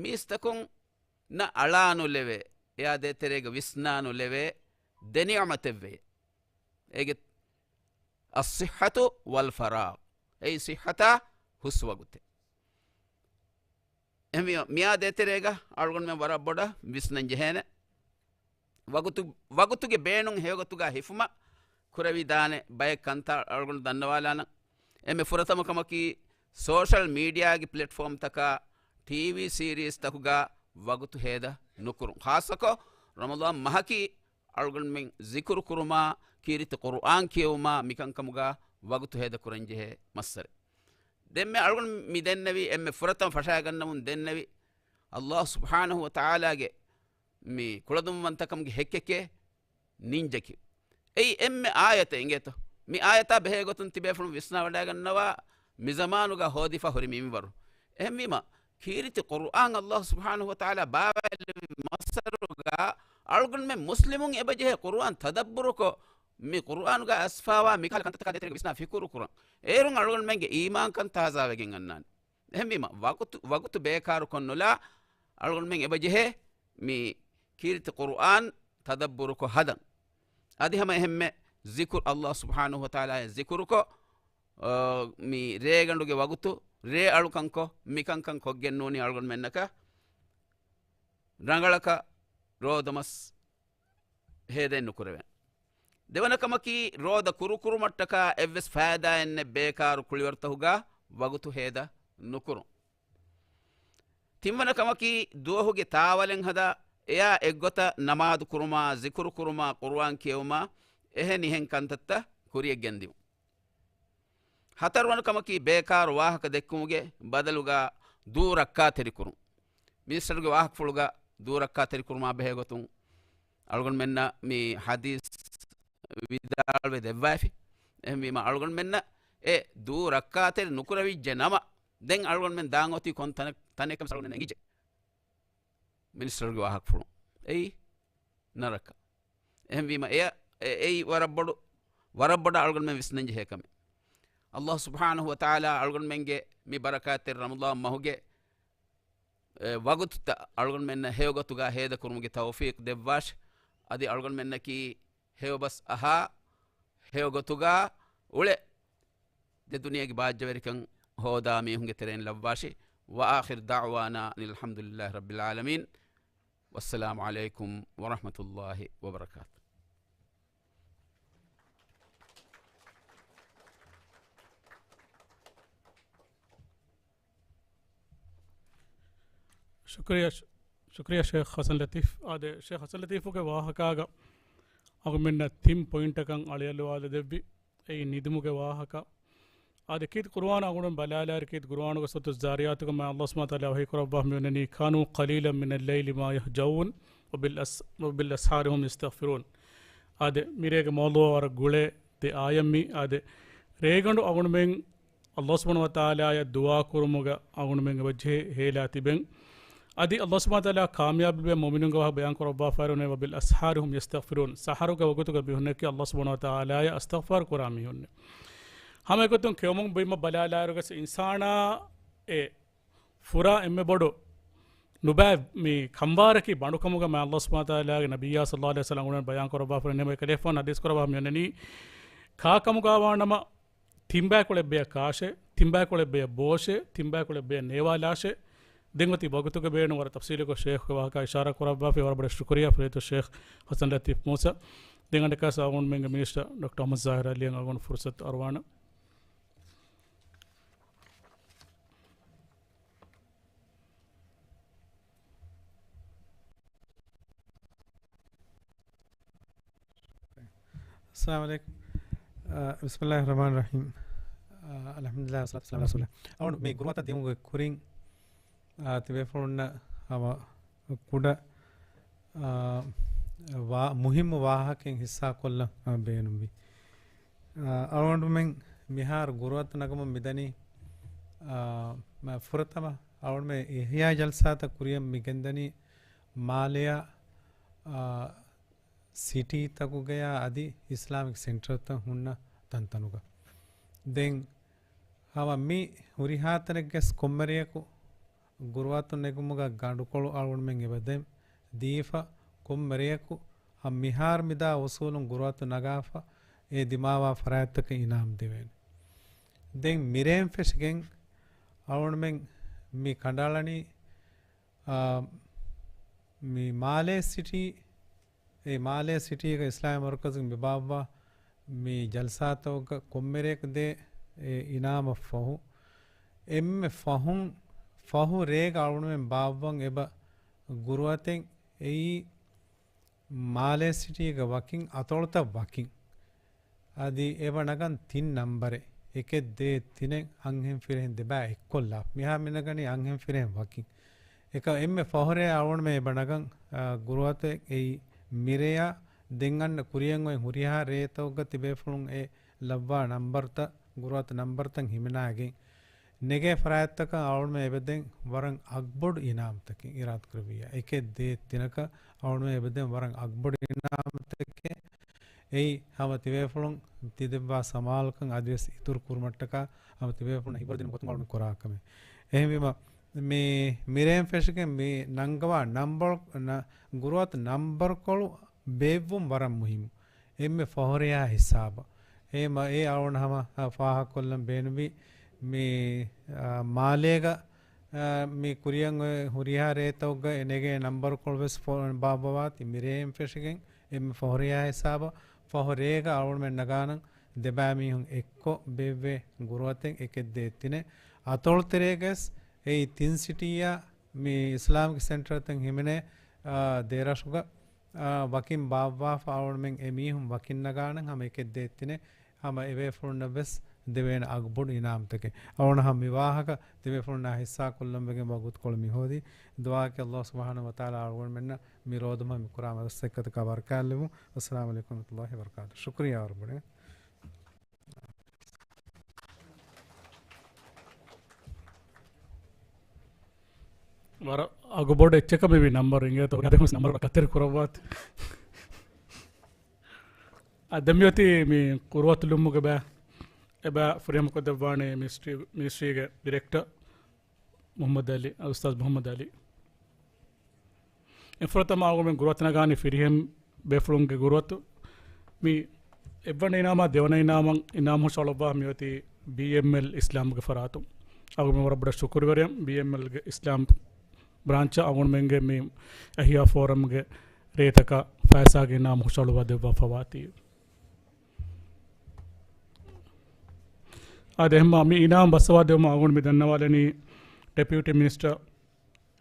މީސްތަކުންނަށް އަޅާނުލެވޭ، އެއާ ދޭތެރޭގަ ވިސްނާނުލެވޭ ދެ ނިޢުމަތެއްވެ. އޭގެ الصحة والفراغ. އެއީ ޞިއްޙަތާ ހުސް ވަގުތެއް. އެހެންވީމަ، މިއާ ދޭތެރޭގަ އަޅުގަނޑުމެން ވަރަށް ބޮޑަށް ވިސްނަން ޖެހޭނެ. ވަގުތު، ވަގުތުގެ ބޭނުން ހެޔޮގޮތުގަ ހިފުމަށް ކުރެވިދާނެ ބައެއް ކަންތައް އަޅުގަނޑު ދަންނަވާލާނަން. އެންމެ ފުރަތަމަ ކަމަކީ، ސޯޝަލް މީޑިއާގެ ޕްލެޓްފޯމްތަކާ، ޓީވީ ސީރީޒްތަކުގަ ވަގުތު ހޭދަ ނުކުރުން. ޚާއްޞަކޮށް، ރަމަޟާން މަހަކީ އަޅުގަނޑުމެން ޒިކުރު ކުރުމާ، ކީރިތި ޤުރުއާން ކިޔެވުމާ، މިކަންކަމުގަ ވަގުތު ހޭދަ ކުރަންޖެހޭ މައްސަރެއް. ދެންމެ އަޅުގަނޑު މި ދެންނެވި، އެންމެ ފުރަތަމަ ފަށާގަންނަމުން ދެންނެވި، ﷲ ސުބްޙާނަހު ވަތަޢާލާގެ މި ކުޅަދުންވަންތަކަމުގެ ހެއްކެކޭ ނިންޖަކީ. އެއީ އެންމެ އާޔަތެއް އިނގޭތޯ؟ މި އާޔަތާ ބެހޭ ގޮތުން ތިބޭފުޅުން ވިސްނާވަޑައިގަންނަވާ މި ޒަމާނުގަ ހޯދިފަ ހުރި މިންވަރު. އެހެންވީމަ، ކީރިތި ޤުރުއާން އައްލާހު ސުބްޙާނަހު ވަތަޢާލާ ބާވައިލެއްވި މައްސަރުގަ އަޅުގަނޑުމެން މުސްލިމުން އެބަޖެހޭ ޤުރުއާން ތަދައްބުރުކޮށް، މި ޤުރުއާނުގަ އައިސްފާވާ މިކަހަލަ ކަންތައްތަކާ ދޭތެރޭގަ ވިސްނާ ފިކުރު ކުރަން. އޭރުން އަޅުގަނޑުމެންގެ އީމާންކަން ތާޒާވެގެން އަންނާނެ. އެހެންވީމަ، ވަގުތު، ވަގުތު ބޭކާރު ކޮށްނުލާ އަޅުގަނޑުމެން އެބަޖެހޭ މި ކީރިތި ޤުރުއާން ތަދައްބުރުކޮށް ހަދަން. އަދި ހަމަ އެހެންމެ ޒިކުރު، އައްލާހު ސުބްޙާނަހު ވަތަޢާލާއަށް ޒިކުރުކޮށް، އާ، މި ރޭގަނޑުގެ ވަގުތު، ރޭ އަޅުކަންކޮށް، މިކަންކަން ކޮށްގެން ނޫނީ އަޅުގަނޑުމެންނަކަށް ރަނގަޅަކަށް ރޯދަމަސް ހޭދައެއް ނުކުރެވޭނެ. ދެވަނަ ކަމަކީ، ރޯދަ ކުރުކުރުމަށްޓަކާ އެއްވެސް ފައިދާއެއް ނެތް ބޭކާރު ކުޅިވަރުތަކުގަ ވަގުތު ހޭދަ ނުކުރުން. ތިންވަނަ ކަމަކީ، ދުވަހުގެ ތާވަލެއް ހަދާ، އެޔާ އެއްގޮތަށް ނަމާދު ކުރުމާ، ޒިކުރު ކުރުމާ، ޤުރުއާން ކިޔެވުމާ، އެހެނިހެން ކަންތައްތައް ކުރިޔަށް ގެންދިއުން. ހަތަރުވަނަ ކަމަކީ، ބޭކާރު ވާހަކަ ދެއްކުމުގެ ބަދަލުގަ ދޫ ރައްކާތެރިކުރުން. މިނިސްޓަރުގެ ވާހަކަފުޅުގަ ދޫ ރައްކާތެރިކުރުމާ ބެހޭގޮތުން އަޅުގަނޑުމެންނަށް މި ޙަދީޘް ވިދާޅުވެ ދެއްވައިފި. އެހެންވީމަ، އަޅުގަނޑުމެންނަށް އެ ދޫ ރައްކާތެރި ނުކުރެވިއްޖެ ނަމަ، ދެން އަޅުގަނޑުމެން ދާން އޮތީ ކޮން ތަނެއް، ތަނެއްކަން އަޅުގަނޑުމެންނަށް އެނގިއްޖެ. މިނިސްޓަރުގެ ވާހަކަފުޅު އެއީ ނަރަކަ. އެހެންވީމަ، އެ، އެ، އެއީ ވަރަށް ބޮޑު، ވަރަށް ބޮޑަށް އަޅުގަނޑުމެން ވިސްނަން ޖެހޭ ކަމެއް. އައްލާހު ސުބްޙާނަހު ވަތަޢާލާ އަޅުގަނޑުމެންގެ މި ބަރަކާތްތެރި ރަމަޟާން މަހުގެ އެ، ވަގުތުތައް އަޅުގަނޑުމެންނަށް ހެޔޮގޮތުގަ ހޭދަކުރުމުގެ ތައުފީޤު ދެއްވާށި. އަދި އަޅުގަނޑުމެންނަކީ ހެޔޮބަސް އަހާ، ހެޔޮގޮތުގަ އުޅެ، ދެ ދުނިޔޭގެ ބާއްޖަވެރިކަން ހޯދާ މީހުންގެ ތެރެއިން ލައްވާށި. وآخر دعوانا أن الحمد لله رب العالمين. والسلام عليكم ورحمة الله وبركاته. ޝުކުރިއްޔާ، ޝުކުރިއްޔާ ޝޭޚް ޙަސަން ލަތީފް. އާދެ، ޝޭޚް ޙަސަން ލަތީފުގެ ވާހަކާގަ އަޅުގަނޑުމެންނަށް ތިން ޕޮއިންޓަކަށް އަޅިއަލުވާލަދެއްވި. އެއީ ނިދުމުގެ ވާހަކަ. އާދެ، ކީރިތި ޤުރުއާން އަޅުގަނޑު ބަލާލާއިރު، ކީރިތި ޤުރުއާނުގެ ސޫރަތު ޒާރިޔާތުގަ މާތް ﷲ ސުބްޙާނަހު ވަތަޢާލާ ވަޙީ ކުރައްވާފަ މިއޮންނަނީ، كانوا قليلا من الليل ما يهجعون وبالأس-، وبالأسحار هم يستغفرون. އާދެ، މިރޭގެ މައުޟޫޢަށް ވަރަށް ގުޅޭ ދެ އާޔަތް މީ. އާދެ، ރޭގަނޑު އަޅުގަނޑުމެން ﷲ ސުބްޙާނަހު ވަތަޢާލާއަށް ދުޢާ ކުރުމުގަ އަޅުގަނޑުމެން އެބަޖެހޭ ހޭލާ ތިބެން. އަދި ﷲ ސުބްޙާނަހު ވަތަޢާލާ ކާމިޔާބު ލިބޭ މުއުމިނުންގެ ވާހަކަ ބަޔާން ކުރައްވާފައި ވަނީ، وبالأسحار هم يستغفرون. ސަޙަރުގެ ވަގުތުގަ މީހުންނަކީ ﷲ ސުބްޙާނަހު ވަތަޢާލާއަށް އިސްތިޣްފާރު ކުރާ މީހުންނޭ. ހަމަ އެގޮތުން ކިޔަމުން ބުއިމަށް ބަލާލާއިރުގަސް އިންސާނާ އެ ފުރާ އެންމެ ބޮޑު ނުބައި މި ކަނބާރަކީ ބަނޑުކަމުގަ މާތް ﷲ ސުބްޙާނަހު ވަތަޢާލާގެ ނަބިއްޔާ ޞައްލައްލާހު ޢަލައިހި ވަސައްލަމް އަޅުގަނޑުމެން ބަޔާން ކުރައްވާފަ ނިމޭ ކަލޭފާން ޙަދީޘް ކުރައްވާ މިއޮންނަނީ، ކާކަމުގަ ވާނަމަ ތިންބައިކުޅެއް ބެޔަށް ކާށޭ، ތިންބައިކުޅެއް ބެޔަށް ބޯށޭ، ތިންބައިކުޅެއް ބެޔަށް ނޭވާލާށޭ. ދެން އޮތީ ވަގުތުގެ ބޭނުން ވަރަށް ތަފްސީލުކޮށް ޝޭޚްގެ ވާހަކަ އިޝާރާ ކުރައްވާފަ ވަރަށް ބޮޑަށް ޝުކުރިއްޔާ ފުރޭތޯ ޝޭޚް ޙަސަން ލަތީފް މޫސާ. ދެން އަނެއްކާސް އަޅުގަނޑުމެންގެ މިނިސްޓަރ ޑޮކްޓަރ އަޙްމަދު ޒާހިރު ޢަލީއަށް އަޅުގަނޑު ފުރުޞަތު އަރުވާނަން. އައްސަލާމު ޢަލައިކުމް. އާ، ބިސްމިއްލާހިއްރަޙްމާނިއްރަޙީމް. އާ، އަލްޙަމްދުލިއްލާހި ވައްޞަލާތު ވައްސަލާމު ޢަލާ ރަސޫލިއްލާހް. އަޅުގަނޑު މި ޤުރުއާން ދިޔުމުގެ ކުރިން، އާ، ތިބޭފުޅުންނަށް ހަމަ ކުޑަ، އާ، ވާ-، މުހިއްމު ވާހަކައެއް ޙިއްޞާކޮށްލަން، އާ، ބޭނުންވި. އާ، އަޅުގަނޑުމެން މިހާރު ގުރުއަތު ނަގަމުން މިދަނީ، އާ، މަ-، ފުރަތަމަ އަޅުގަނޑުމެން އިޙްޔާ ޖަލްސާތައް ކުރިއަށް މި ގެންދަނީ މާލެއާ، އާ، ސިޓީތަކުގަޔާ އަދި އިސްލާމިކް ސެންޓަރތައް ހުންނަ ތަންތަނުގަ. ދެން ހަމަ މި ހުރިހާ ތަނެއްގެސް ކޮންމެރެޔަކު ގުރުއަތު ނެގުމުގަ ގަނޑުކޮޅު އަޅުގަނޑުމެން އެބަ ދޭ-، ދީފަ، ކޮންމެރެޔަކު ހަމަ މިހާރު މިދާ އުސޫލުން ގުރުއަތު ނަގާފަ އެ ދިމާވާ ފަރާތްތަކަށް އިނާމް ދެވޭނެ. ދެން މިރޭން ފެށިގެން އަޅުގަނޑުމެން މި ކަނޑައަޅަނީ، އާ، މި މާލޭ ސިޓީ އެ މާލޭ ސިޓީގަ އިސްލާމީ މަރުކަޒުގެ މި ބާއްވާ މި ޖަލްސާތަކުގަ ކޮންމެރެއަކު ދޭ އެ އިނާމަށް ފަހު، އެންމެ ފަހުން، ފަހު ރޭގަ އަޅުގަނޑުމެން ބާއްވަން އެބަ ގުރުއަތެއް އެއީ މާލޭ ސިޓީގަ ވަކިން އަތޮޅުތައް ވަކިން. އަދި އެބަ ނަގަން ތިން ނަންބަރެއް، އެކެއް ދޭއް ތިނެއް އަންހެން ފިރިހެން ދެބައި އެއްކޮށްލާ. މިހާ މިނަގަނީ އަންހެން ފިރިހެން ވަކިން. އެކަ އެންމެ ފަހުރޭ އަޅުގަނޑުމެން އެބަ ނަގަން، އާ، ގުރުއަތެއް އެއީ މިރެޔާ ދެން އަންނަ ކުރިއަށް އޮތް ހުރިހާ ރޭތަކުގަ ތިބޭފުޅުން އެ ލައްވާ ނަންބަރުތައް، ގުރުއަތު ނަންބަރުތައް ހިމެނާގެން ނެގޭ ފަރާތްތަކަށް އަޅުމެން އެބަދެން ވަރަށް އަގުބޮޑު އިނާމުތަކެއް އިރާދަކުރެއްވިއްޔާ، އެކެއް ދޭއް ތިނަކަށް އަޅުމެން އެބަދެން ވަރަށް އަގުބޮޑު އިނާމުތަކެއް. އެއީ ހަމަ ތިބޭފުޅުން ތިދެއްވާ ސަމާލުކަން އަދިވެސް އިތުރު ކުރުމަށްޓަކާ ހަމަ ތިބޭފުޅުން ހިބަރުދިނުމުގެ ގޮތުން އަޅުމެން ކުރާ ކަމެއް. އެހެންވީމަ، މި މިރޭން ފެށިގެން މި ނަންގަވާ ނަންބަރު، ނަ-، ގުރުއަތު ނަންބަރުކޮޅު ބޭއްވުން ވަރަށް މުހިއްމު. އެންމެ ފަހުރިހާ ހިސާބަށް. އެ މަ-، އެ އަޅުގަނޑު ހަމަ، އަ، ފާހަގަކޮށްލަން ބޭނުންވީ މި، އަ، މާލޭގަ، އަ، މި ކުރިއަށް އޮތް ހުރިހާ ރޭތަކުގަ އެ ނެގޭ ނަންބަރުކޮޅު ވެސް ފޯ-، ބާއްވަވާތީ މިރޭން ފެށިގެން އެންމެ ފަހުރިހާ ހިސާބަށް. ފަހު ރޭގަ އަޅުގަނޑުމެން ނަގާނަން ދެބައިމީހުން އެއްކޮށް ބޭއްވޭ ގުރުއަތެއް އެކެއް ދޭއް ތިނެއް. އަތޮޅުތެރޭގަވެސް އެއީ ތިން ސިޓީއާ މި އިސްލާމިކް ސެންޓަރތައް ހިމެނޭ، އާ، ދެރަށުގަ، އާ، ވަކިން ބާއްވާފަ އަޅުގަނޑުމެން އެމީހުން ވަކިން ނަގާނަން ހަމަ އެކެއް ދޭއް ތިނެއް. ހަމަ އެބޭފުޅުންނަށް ވެސް ދެވޭނެ އަގުބޮޑު އިނާމުތަކެއް. އަޅުގަނޑު ހަމަ މި ވާހަކަ ދެބޭފުޅުންނާ ހިއްސާ ކޮށްލަން ވެގެންވާ ގޮތުކޮޅު މި ހޯދީ. ދުޢާއަކީ ﷲ ސުބްޙާނަހޫ ވަތަޢާލާ އަޅުގަނޑުމެންނަށް މި ރޯދަމަހު މި ކުރާ މަސައްކަތަކާ ބަރަކާތްލެއްވުން. އައްސަލާމު ޢަލައިކުމް ވަރަޙްމަތުﷲ ވަބަރަކާތުހު. ޝުކުރިއްޔާ ވަރަށް ބޮޑަށް. ވަރަށް އަގުބޮޑު އެއްޗަކަށް މިވީ ނަންބަރު އިނގޭތޯ ހުރިހާ ދެމަސް ނަންބަރު ކަތެރި ކުރައްވާތި. އަ، ދެން މިއޮތީ މި ކުރުއަތު ލުމުގެ ބައި، އެބައި ފުރިހަމަކޮށްދެއްވާނީ މިނިސްޓްރީ، މިނިސްޓްރީގެ ޑިރެކްޓަރ މުޙައްމަދު އަލީ، އަލްއުސްތާޛު މުޙައްމަދު އަލީ. އެ ފުރަތަމަ އަޅުގަނޑުމެން ގުރުއަތު ނަގާނީ ފިރިހެން ބޭފުޅުންގެ ގުރުއަތު. މި އެއްވަނަ އިނާމާ ދެވަނަ އިނާމަށް، އިނާމް ހުށަހަޅުއްވާ މިއޮތީ ބީއެމްއެލް އިސްލާމްގެ ފަރާތުން. އަޅުގަނޑުމެން ވަރަށް ބޮޑަށް ޝުކުރުވެރިއެއް ބީއެމްއެލްގެ އިސްލާމް ބްރާންޗަށް އަޅުގަނޑުމެންގެ މި އެހިޔާ ފޯރަމްގެ ރޭތަކަށް ފައިސާގެ އިނާމް ހުށަހަޅުއްވާ ދެއްވާފަވާތީ. އާދެ، އެހެންމާ މި އިނާމް ބައްސަވާ ދެވުމަށް އަޅުގަނޑު މި ދަންނަވާލަނީ ޑެޕިއުޓީ މިނިސްޓަރ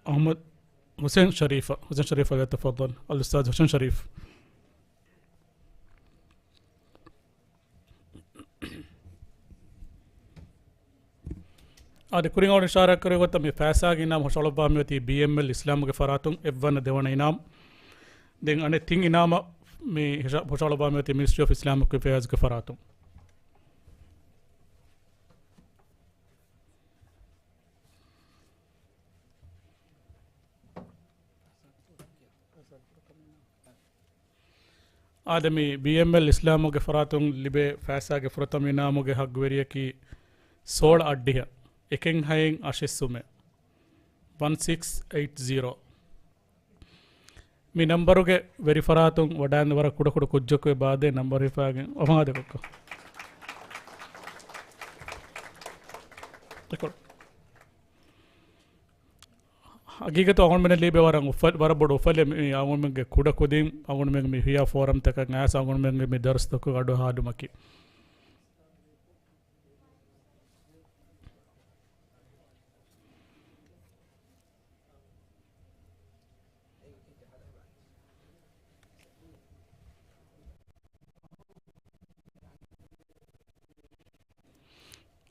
އަޙްމަދު ޙުސައިން ޝަރީފަށް. ޙުސައިން ޝަރީފް، ފަލްޔަތަފައްޟަލް. އަލްއުސްތާޛު ޙުސައިން ޝަރީފް. އާދެ، ކުރިން އަޅުގަނޑު އިޝާރާތް ކުރެއްވި ގޮތަށް މި ފައިސާގެ އިނާމް ހުށަހަޅުއްވާ މިއޮތީ ބީއެމްއެލް އިސްލާމްގެ ފަރާތުން އެއްވަނަ ދެވަނަ އިނާމް. ދެން އަނެއް ތިން އިނާމަށް މި ހުށަ-، ހުށަހަޅުއްވާ މިއޮތީ މިނިސްޓްރީ އޮފް އިސްލާމިކް އެފެއާޒްގެ ފަރާތުން. އާދެ، މި ބީއެމްއެލް އިސްލާމުގެ ފަރާތުން ލިބޭ ފައިސާގެ ފުރަތަމަ އިނާމުގެ ހައްގުވެރިޔަކީ ސޯޅަ އައްޑިހަ، އެކެއް ހައެއް އަށެއް ސުމެއް، ވަން ސިކްސް އެއިޓް ޒީރޯ. މި ނަންބަރުގެ ވެރިފަރާތުން ވަޑާން ވަރަށް ކުޑަކުޑަ ކުއްޖަކު އެބައާދޭ ނަންބަރު ހިފާގެން އޮހާދެ ކޮއްކޮ. އެކޮޅު. ހަގީގަތު އަޅުގަނޑުމެންނަށް ލިބޭ ވަރަށް އުފަލް-، ވަރަށް ބޮޑު އުފަލެއް މި އަޅުގަނޑުމެންގެ ކުޑަ ކުދިން އަޅުގަނޑުމެން މި ހިޔާ ފޯރަމްތަކަށް އައިސް އަޅުގަނޑުމެންގެ މި ދަރުސްތަކުގެ އަޑު އަހާލުމަކީ.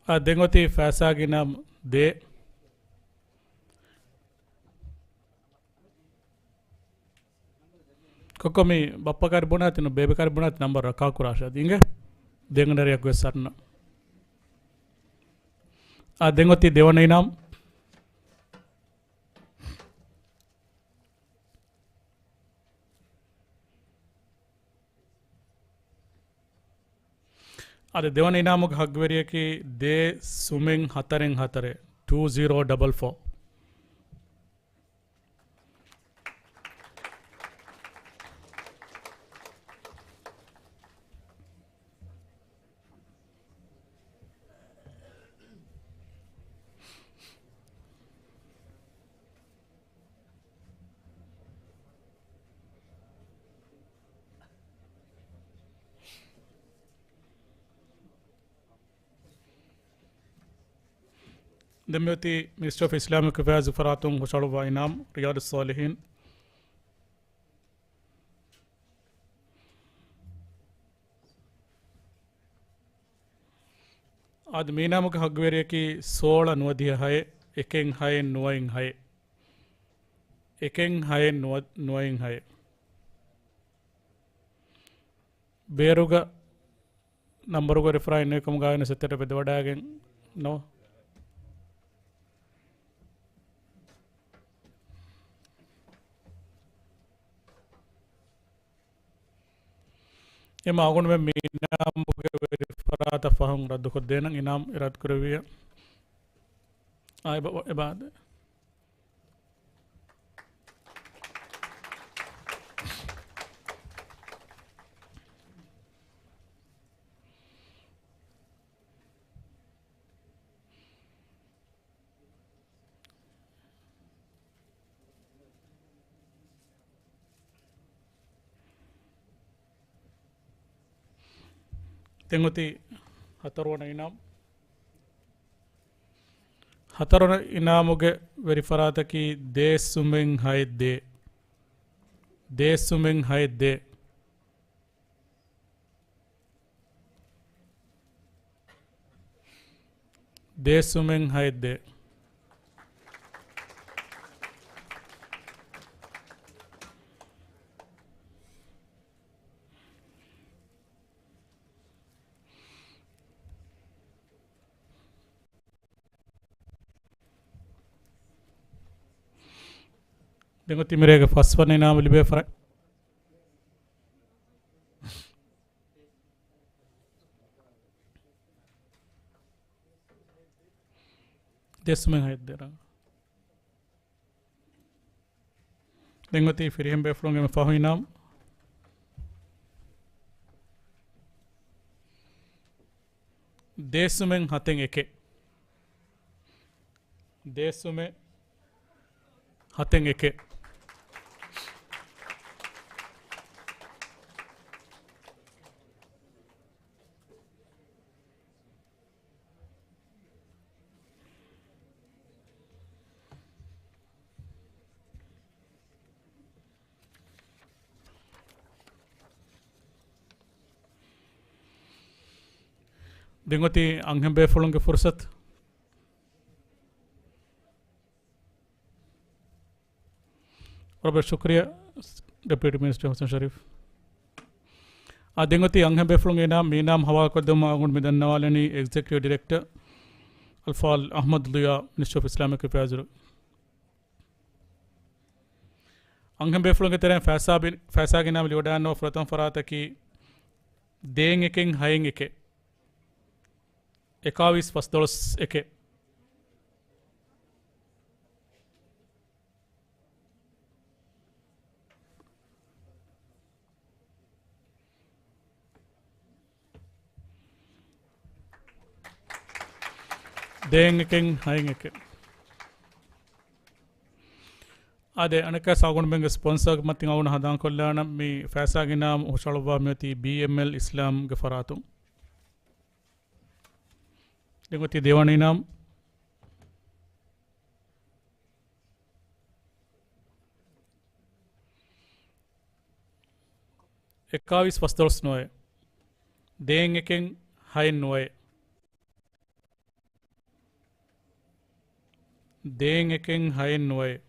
އާ، ދެން އޮތީ ފައިސާގެ އިނާމް ދޭއް. ކޮއްކޮ މި ބައްޕަ ކާރި ބުނާތި ނު ބޭބެ ކާރި ބުނާތި ނަންބަރު ރައްކާ ކުރާށާ ދީނގެ ދެން ނަރިއަކު ވެސް ސަންނަ. އާ، ދެން އޮތީ ދެވަނަ އިނާމް. އަދި ދެވަނަ އިނާމުގެ ހައްގުވެރިޔަކީ ދޭއް ސުމެއް ހަތަރެއް ހަތަރެއް، ޓޫ ޒީރޯ ޑަބަލް ފޯ. ދެން މިއޮތީ މިނިސްޓްރީ އޮފް އިސްލާމިކް އެފެއާޒް ފަރާތުން ހުށަހަޅުއްވާ އިނާމް، ރިޔާޟުއްޞާލިޙީން. އާދެ، މި އިނާމުގެ ހައްގުވެރިޔަކީ ސޯޅަ ނުވަދިހަ ހައެއް، އެކެއް ހައެއް ނުވައެއް ހައެއް. އެކެއް ހައެއް ނުވަ-، ނުވައެއް ހައެއް. ބޭރުގަ ނަންބަރުގެ ރިފްރާ އިންނެވިކަމުގައި ވެސް އެތެރެ ވެދެވަޑައިގެން ނޯ. އެމަ އަގުންމެ މި އިނާމުގެ ވެރި ފަރާތަށް ފަހުން ރައްދުކޮށްދޭނަން. އިނާމް އިރާދަކުރެއްވިއްޔާ. އާ، އެބަ-، އެބަ-، ދެން އޮތީ ހަތަރުވަނަ އިނާމް. ހަތަރުވަނަ އިނާމުގެ ވެރި ފަރާތަކީ ދޭއްސުމެއް ހައެއް ދޭއް. ދޭއްސުމެއް ހައެއް ދޭއް. ދޭއްސުމެއް ހައެއް ދޭއް. ދެން އޮތީ މިރޭގެ ފަސްވަނަ އިނާމު ލިބޭ ފަރާތް. ދޭއްސުމެއް ހައެއް ދޭއް. ދެން އޮތީ ފިރިހެން ބޭފުޅުންގެ ފަހު އިނާމް. ދޭއްސުމެއް ހަތެއް އެކެއް. ދޭއްސުމެއް ހަތެއް އެކެއް. ދެން އޮތީ އަންހެން ބޭފުޅުންގެ ފުރުސަތު. ވަރަށް ބޮޑަށް ޝުކުރިއްޔާ، ޑެޕިއުޓީ މިނިސްޓަރ ހުސެން ޝަރީފް. އާ، ދެން އޮތީ އަންހެން ބޭފުޅުންގެ އިނާމް، މި އިނާމް ހަވާލުކޮށްދެއްވުމަށް އަޅުގަނޑު މި ދަންނަވާލަނީ އެގްޒެކެޓިވް ޑިރެކްޓަރ އަލްފާޟިލް އަޙްމަދު ޟިޔާ، މިނިސްޓްރީ އޮފް އިސްލާމިކް އެފެއާޒު. އަންހެން ބޭފުޅުންގެ ތެރެއިން ފައިސާ ބި-، ފައިސާގެ އިނާމް ލިބިވަޑައިގަންނަވާ ފުރަތަމަ ފަރާތަކީ ދޭއް އެކެއް ހައެއް އެކެއް. އެކާވީސް ފަސްދޮޅަސް އެކެއް. ދޭއް އެކެއް ހައެއް އެކެއް. އާދެ، އަނެއްކާ އަޅުގަނޑުމެންގެ ސްޕޮންސަރގެ މަތިން އަޅުގަނޑު ހަނދާންކޮށްލާނަން މި ފައިސާގެ އިނާމް ހުށަހަޅުއްވާ މިއޮތީ ބީއެމްއެލް އިސްލާމްގެ ފަރާތުން. ދެން އޮތީ ދެވަނަ އިނާމް. އެކާވީސް ފަސްދޮޅަސް ނުވައެއް. ދޭއް އެކެއް ހައެއް ނުވައެއް. ދޭއް އެކެއް ހައެއް ނުވައެއް.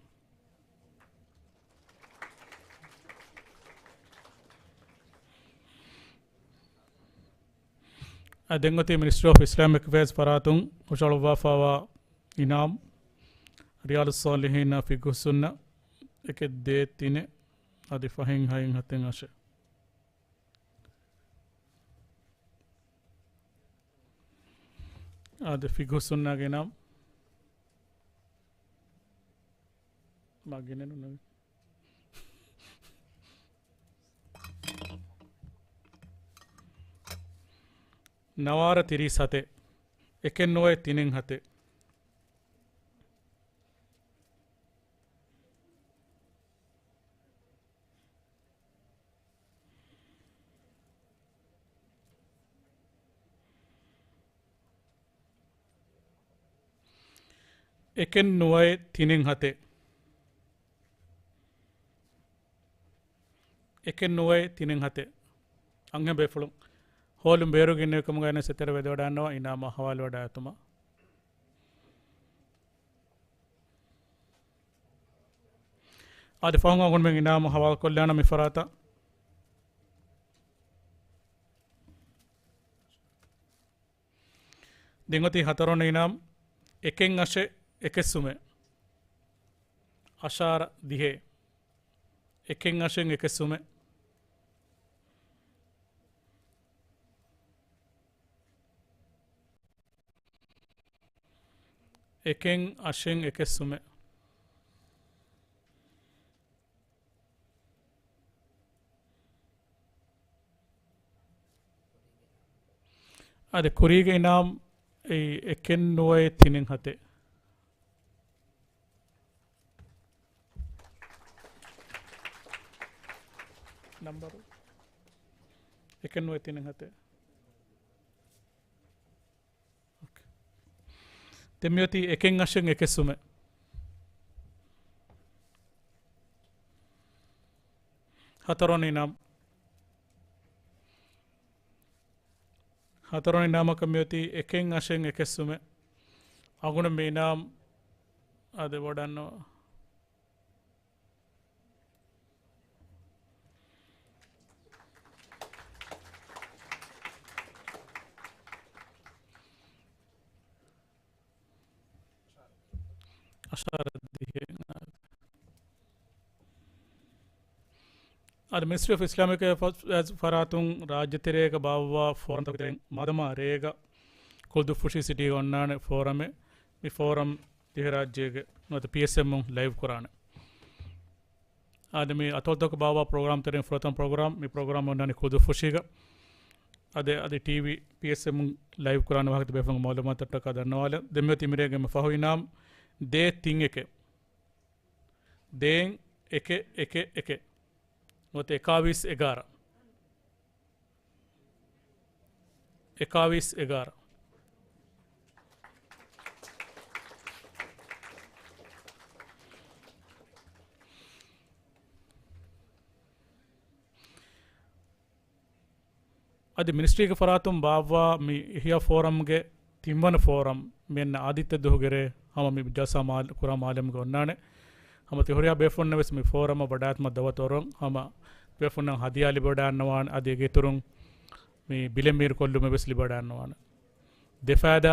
އަ، ދެން އޮތީ މިނިސްޓްރީ އޮފް އިސްލާމިކް އެފެއާޒް ފަރާތުން ހުށަހަޅުއްވާފައިވާ އިނާމް، ރިޔާޟުއްޞާލިޙީން ފިޤްހުއްސުންނަ އެކެއް ދޭއް ތިނެއް އަދި ފަހެއް ހައެއް ހަތެއް އަށެއް. އާދެ، ފިޤްހުއްސުންނާގެ އިނާމް މާ ގިނައިނު ނަވީން. ނަވާރަ ތިރީސް ހަތެއް. އެކެއް ނުވައެއް ތިނެއް ހަތެއް. އެކެއް ނުވައެއް ތިނެއް ހަތެއް. އެކެއް ނުވައެއް ތިނެއް ހަތެއް. އަންހެން ބޭފުޅުން ހޯލުން ބޭރުގަ އިންނެވިކަމުގައި އެން އެސް އެތެރެ ވެދެވަޑައިގަންނަވާ އިނާމާ ހަވާލުވެވަޑައިގަތުމަށް. އާދެ، ފަހުން އަޅުގަނޑުމެން އިނާމު ހަވާލުކޮށްލާނަން މި ފަރާތަށް. ދެން އޮތީ ހަތަރުވަނަ އިނާމް، އެކެއް އަށެއް އެކެއް ސުމެއް. އަށާރަ ދިހައެއް. އެކެއް އަށެއް އެކެއް ސުމެއް. އެކެއް އަށެއް އެކެއް ސުމެއް. އަދި ކުރީގެ އިނާމް އެއީ އެކެއް ނުވައެއް ތިނެއް ހަތެއް. ނަންބަރު އެކެއް ނުވައެއް ތިނެއް ހަތެއް. އޯކޭ. ދެން މިއޮތީ އެކެއް އަށެއް އެކެއް ސުމެއް. ހަތަރުވަނަ އިނާމް. ހަތަރުވަނަ އިނާމަކަށް މިއޮތީ އެކެއް އަށެއް އެކެއް ސުމެއް. އަޅުގަނޑު މި އިނާމް އަދި ވަޑަން އަށާރަ ދިހައެއް. އަދި މިނިސްޓްރީ އޮފް އިސްލާމިކް އެފޭސް ފަރާތުން ރާއްޖެ ތެރޭގަ ބާއްވާ ފޯރަމްތަކުގެ ތެރެއިން މާދަމާ ރޭގަ ކުޅުދުއްފުށި ސިޓީގަ އޮންނާނެ ފޯރަމެއް. މި ފޯރަމް ދިވެހިރާއްޖޭގެ ނުވަތަ ޕީއެސްއެމުން ލައިވް ކުރާނެ. އާދެ، މި އަތޮޅުތަކު ބާއްވާ ޕްރޮގްރާމް ތެރެއިން ފުރަތަމަ ޕްރޮގްރާމް، މި ޕްރޮގްރާމް އޮންނާނީ ކުޅުދުއްފުށީގަ. އަދެ، އަދި ޓީވީ ޕީއެސްއެމުން ލައިވް ކުރާނެ ވާހަކަ ތިބޭފުޅުން މައުލޫމާތަށްޓަކާ ދަންނަވާލަން. ދެންމެ ތިމިރޭގެ މި ފަހު އިނާމް ދޭއް ތިން އެކެއް. ދޭއް އެކެއް އެކެއް އެކެއް. ނުވަތަ އެކާވީސް އެގާރަ. އެކާވީސް އެގާރަ. އަދި މިނިސްޓްރީގެ ފަރާތުން ބާއްވާ މި އިޙްޔާ ފޯރަމްގެ ތިންވަނަ ފޯރަމް މިއަންނަ އާދިއްތަ ދުވަހުގެ ރޭ ހަމަ މި ޖަލްސާ މާ-، ކުރާ މާލެމުގެ އޮންނާނެ. ހަމަ ތި ހުރިހާ ބޭފުޅުންނަށް ވެސް މި ފޯރަމަށް ވަޑާއިތުމަށް ދައުވަތު އޮރުން ހަމަ ބޭފުޅުންނަށް ހަދިޔާ ލިބިވަޑައިގަންނަވާނެ. އަދި އޭގެ އިތުރުން މި ބިލެއް މީރު ކޮށްލުމެއް ވެސް ލިބިވަޑައިގަންނަވާނެ. ދެ ފައިދާ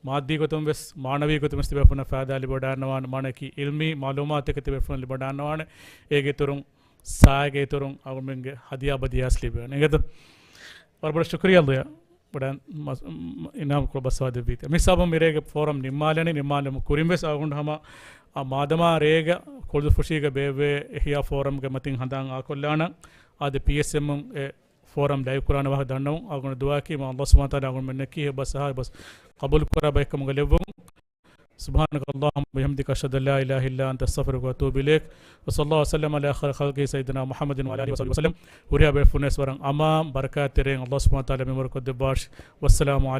މާއްދީ ގޮތުން ވެސް، މާނަވީ ގޮތުން ވެސް ތިބޭފުޅުންނަށް ފައިދާ ލިބިވަޑައިގަންނަވާނެ. މާނައަކީ އިލްމީ މައުލޫމާތުތަކެއް ތިބޭފުޅުންނަށް ލިބިވަޑައިގަންނަވާނެ. އޭގެ އިތުރުން ސާއިގެ އިތުރުން އަޅުގަނޑުމެންގެ ހަދިޔާ ބަދިޔާސް ލިބޭނެ. އިނގޭތަ؟ ވަރަށް ބޮޑަށް ޝުކުރިއްޔާ އަލްލާ. ބޮޑަށް މަސް-، މަ-، އިނާމް ކޮށް ބައްސަވާ ދެއްވީތަ. މި ހިސާބުން މިރޭގެ ފޯރަމް ނިންމާލަނީ، ނިންމާލުމުގެ ކުރިން ވެސް އަޅުގަނޑު ހަމަ އާ މާދަމާ ރޭގަ ކުޅުދުއްފުށީގަ ބޭއްވޭ އިޙްޔާ ފޯރަމްގެ މަތިން ހަނދާން އާކޮށްލާނަން. އާދެ، ޕީއެސްއެމުން އެ ފޯރަމް ލައިވް ކުރާނެ ވާހަކަ ދަންނަވަން. އަޅުގަނޑު ދުޢާއަކީ މާ އަލްލާހު ސުބްޙާނަހު ވަތަޢާލާ އަޅުގަނޑުމެންނަކީ އެ ބަސް އަހާ އެ ބަސް ޤަބޫލު ކުރާ ބައެއްކަމުގަ ލެއްވުން. سبحانك اللهم وبحمدك، أشهد أن لا إله إلا أنت، أستغفرك وأتوب إليك. وصلى الله وسلم على خير خلقه سيدنا محمد وعلى آله وصحبه وسلم. ހުރިހާ ބޭފުޅުންނަށް ވަރަށް އަމާން ބަރަކާތް ތެރެއިން އަލްލާހު ސުބްޙާނަހު ވަތަޢާލާ މިންވަރު ކޮށްދެއްވާށި. والسلام عليكم.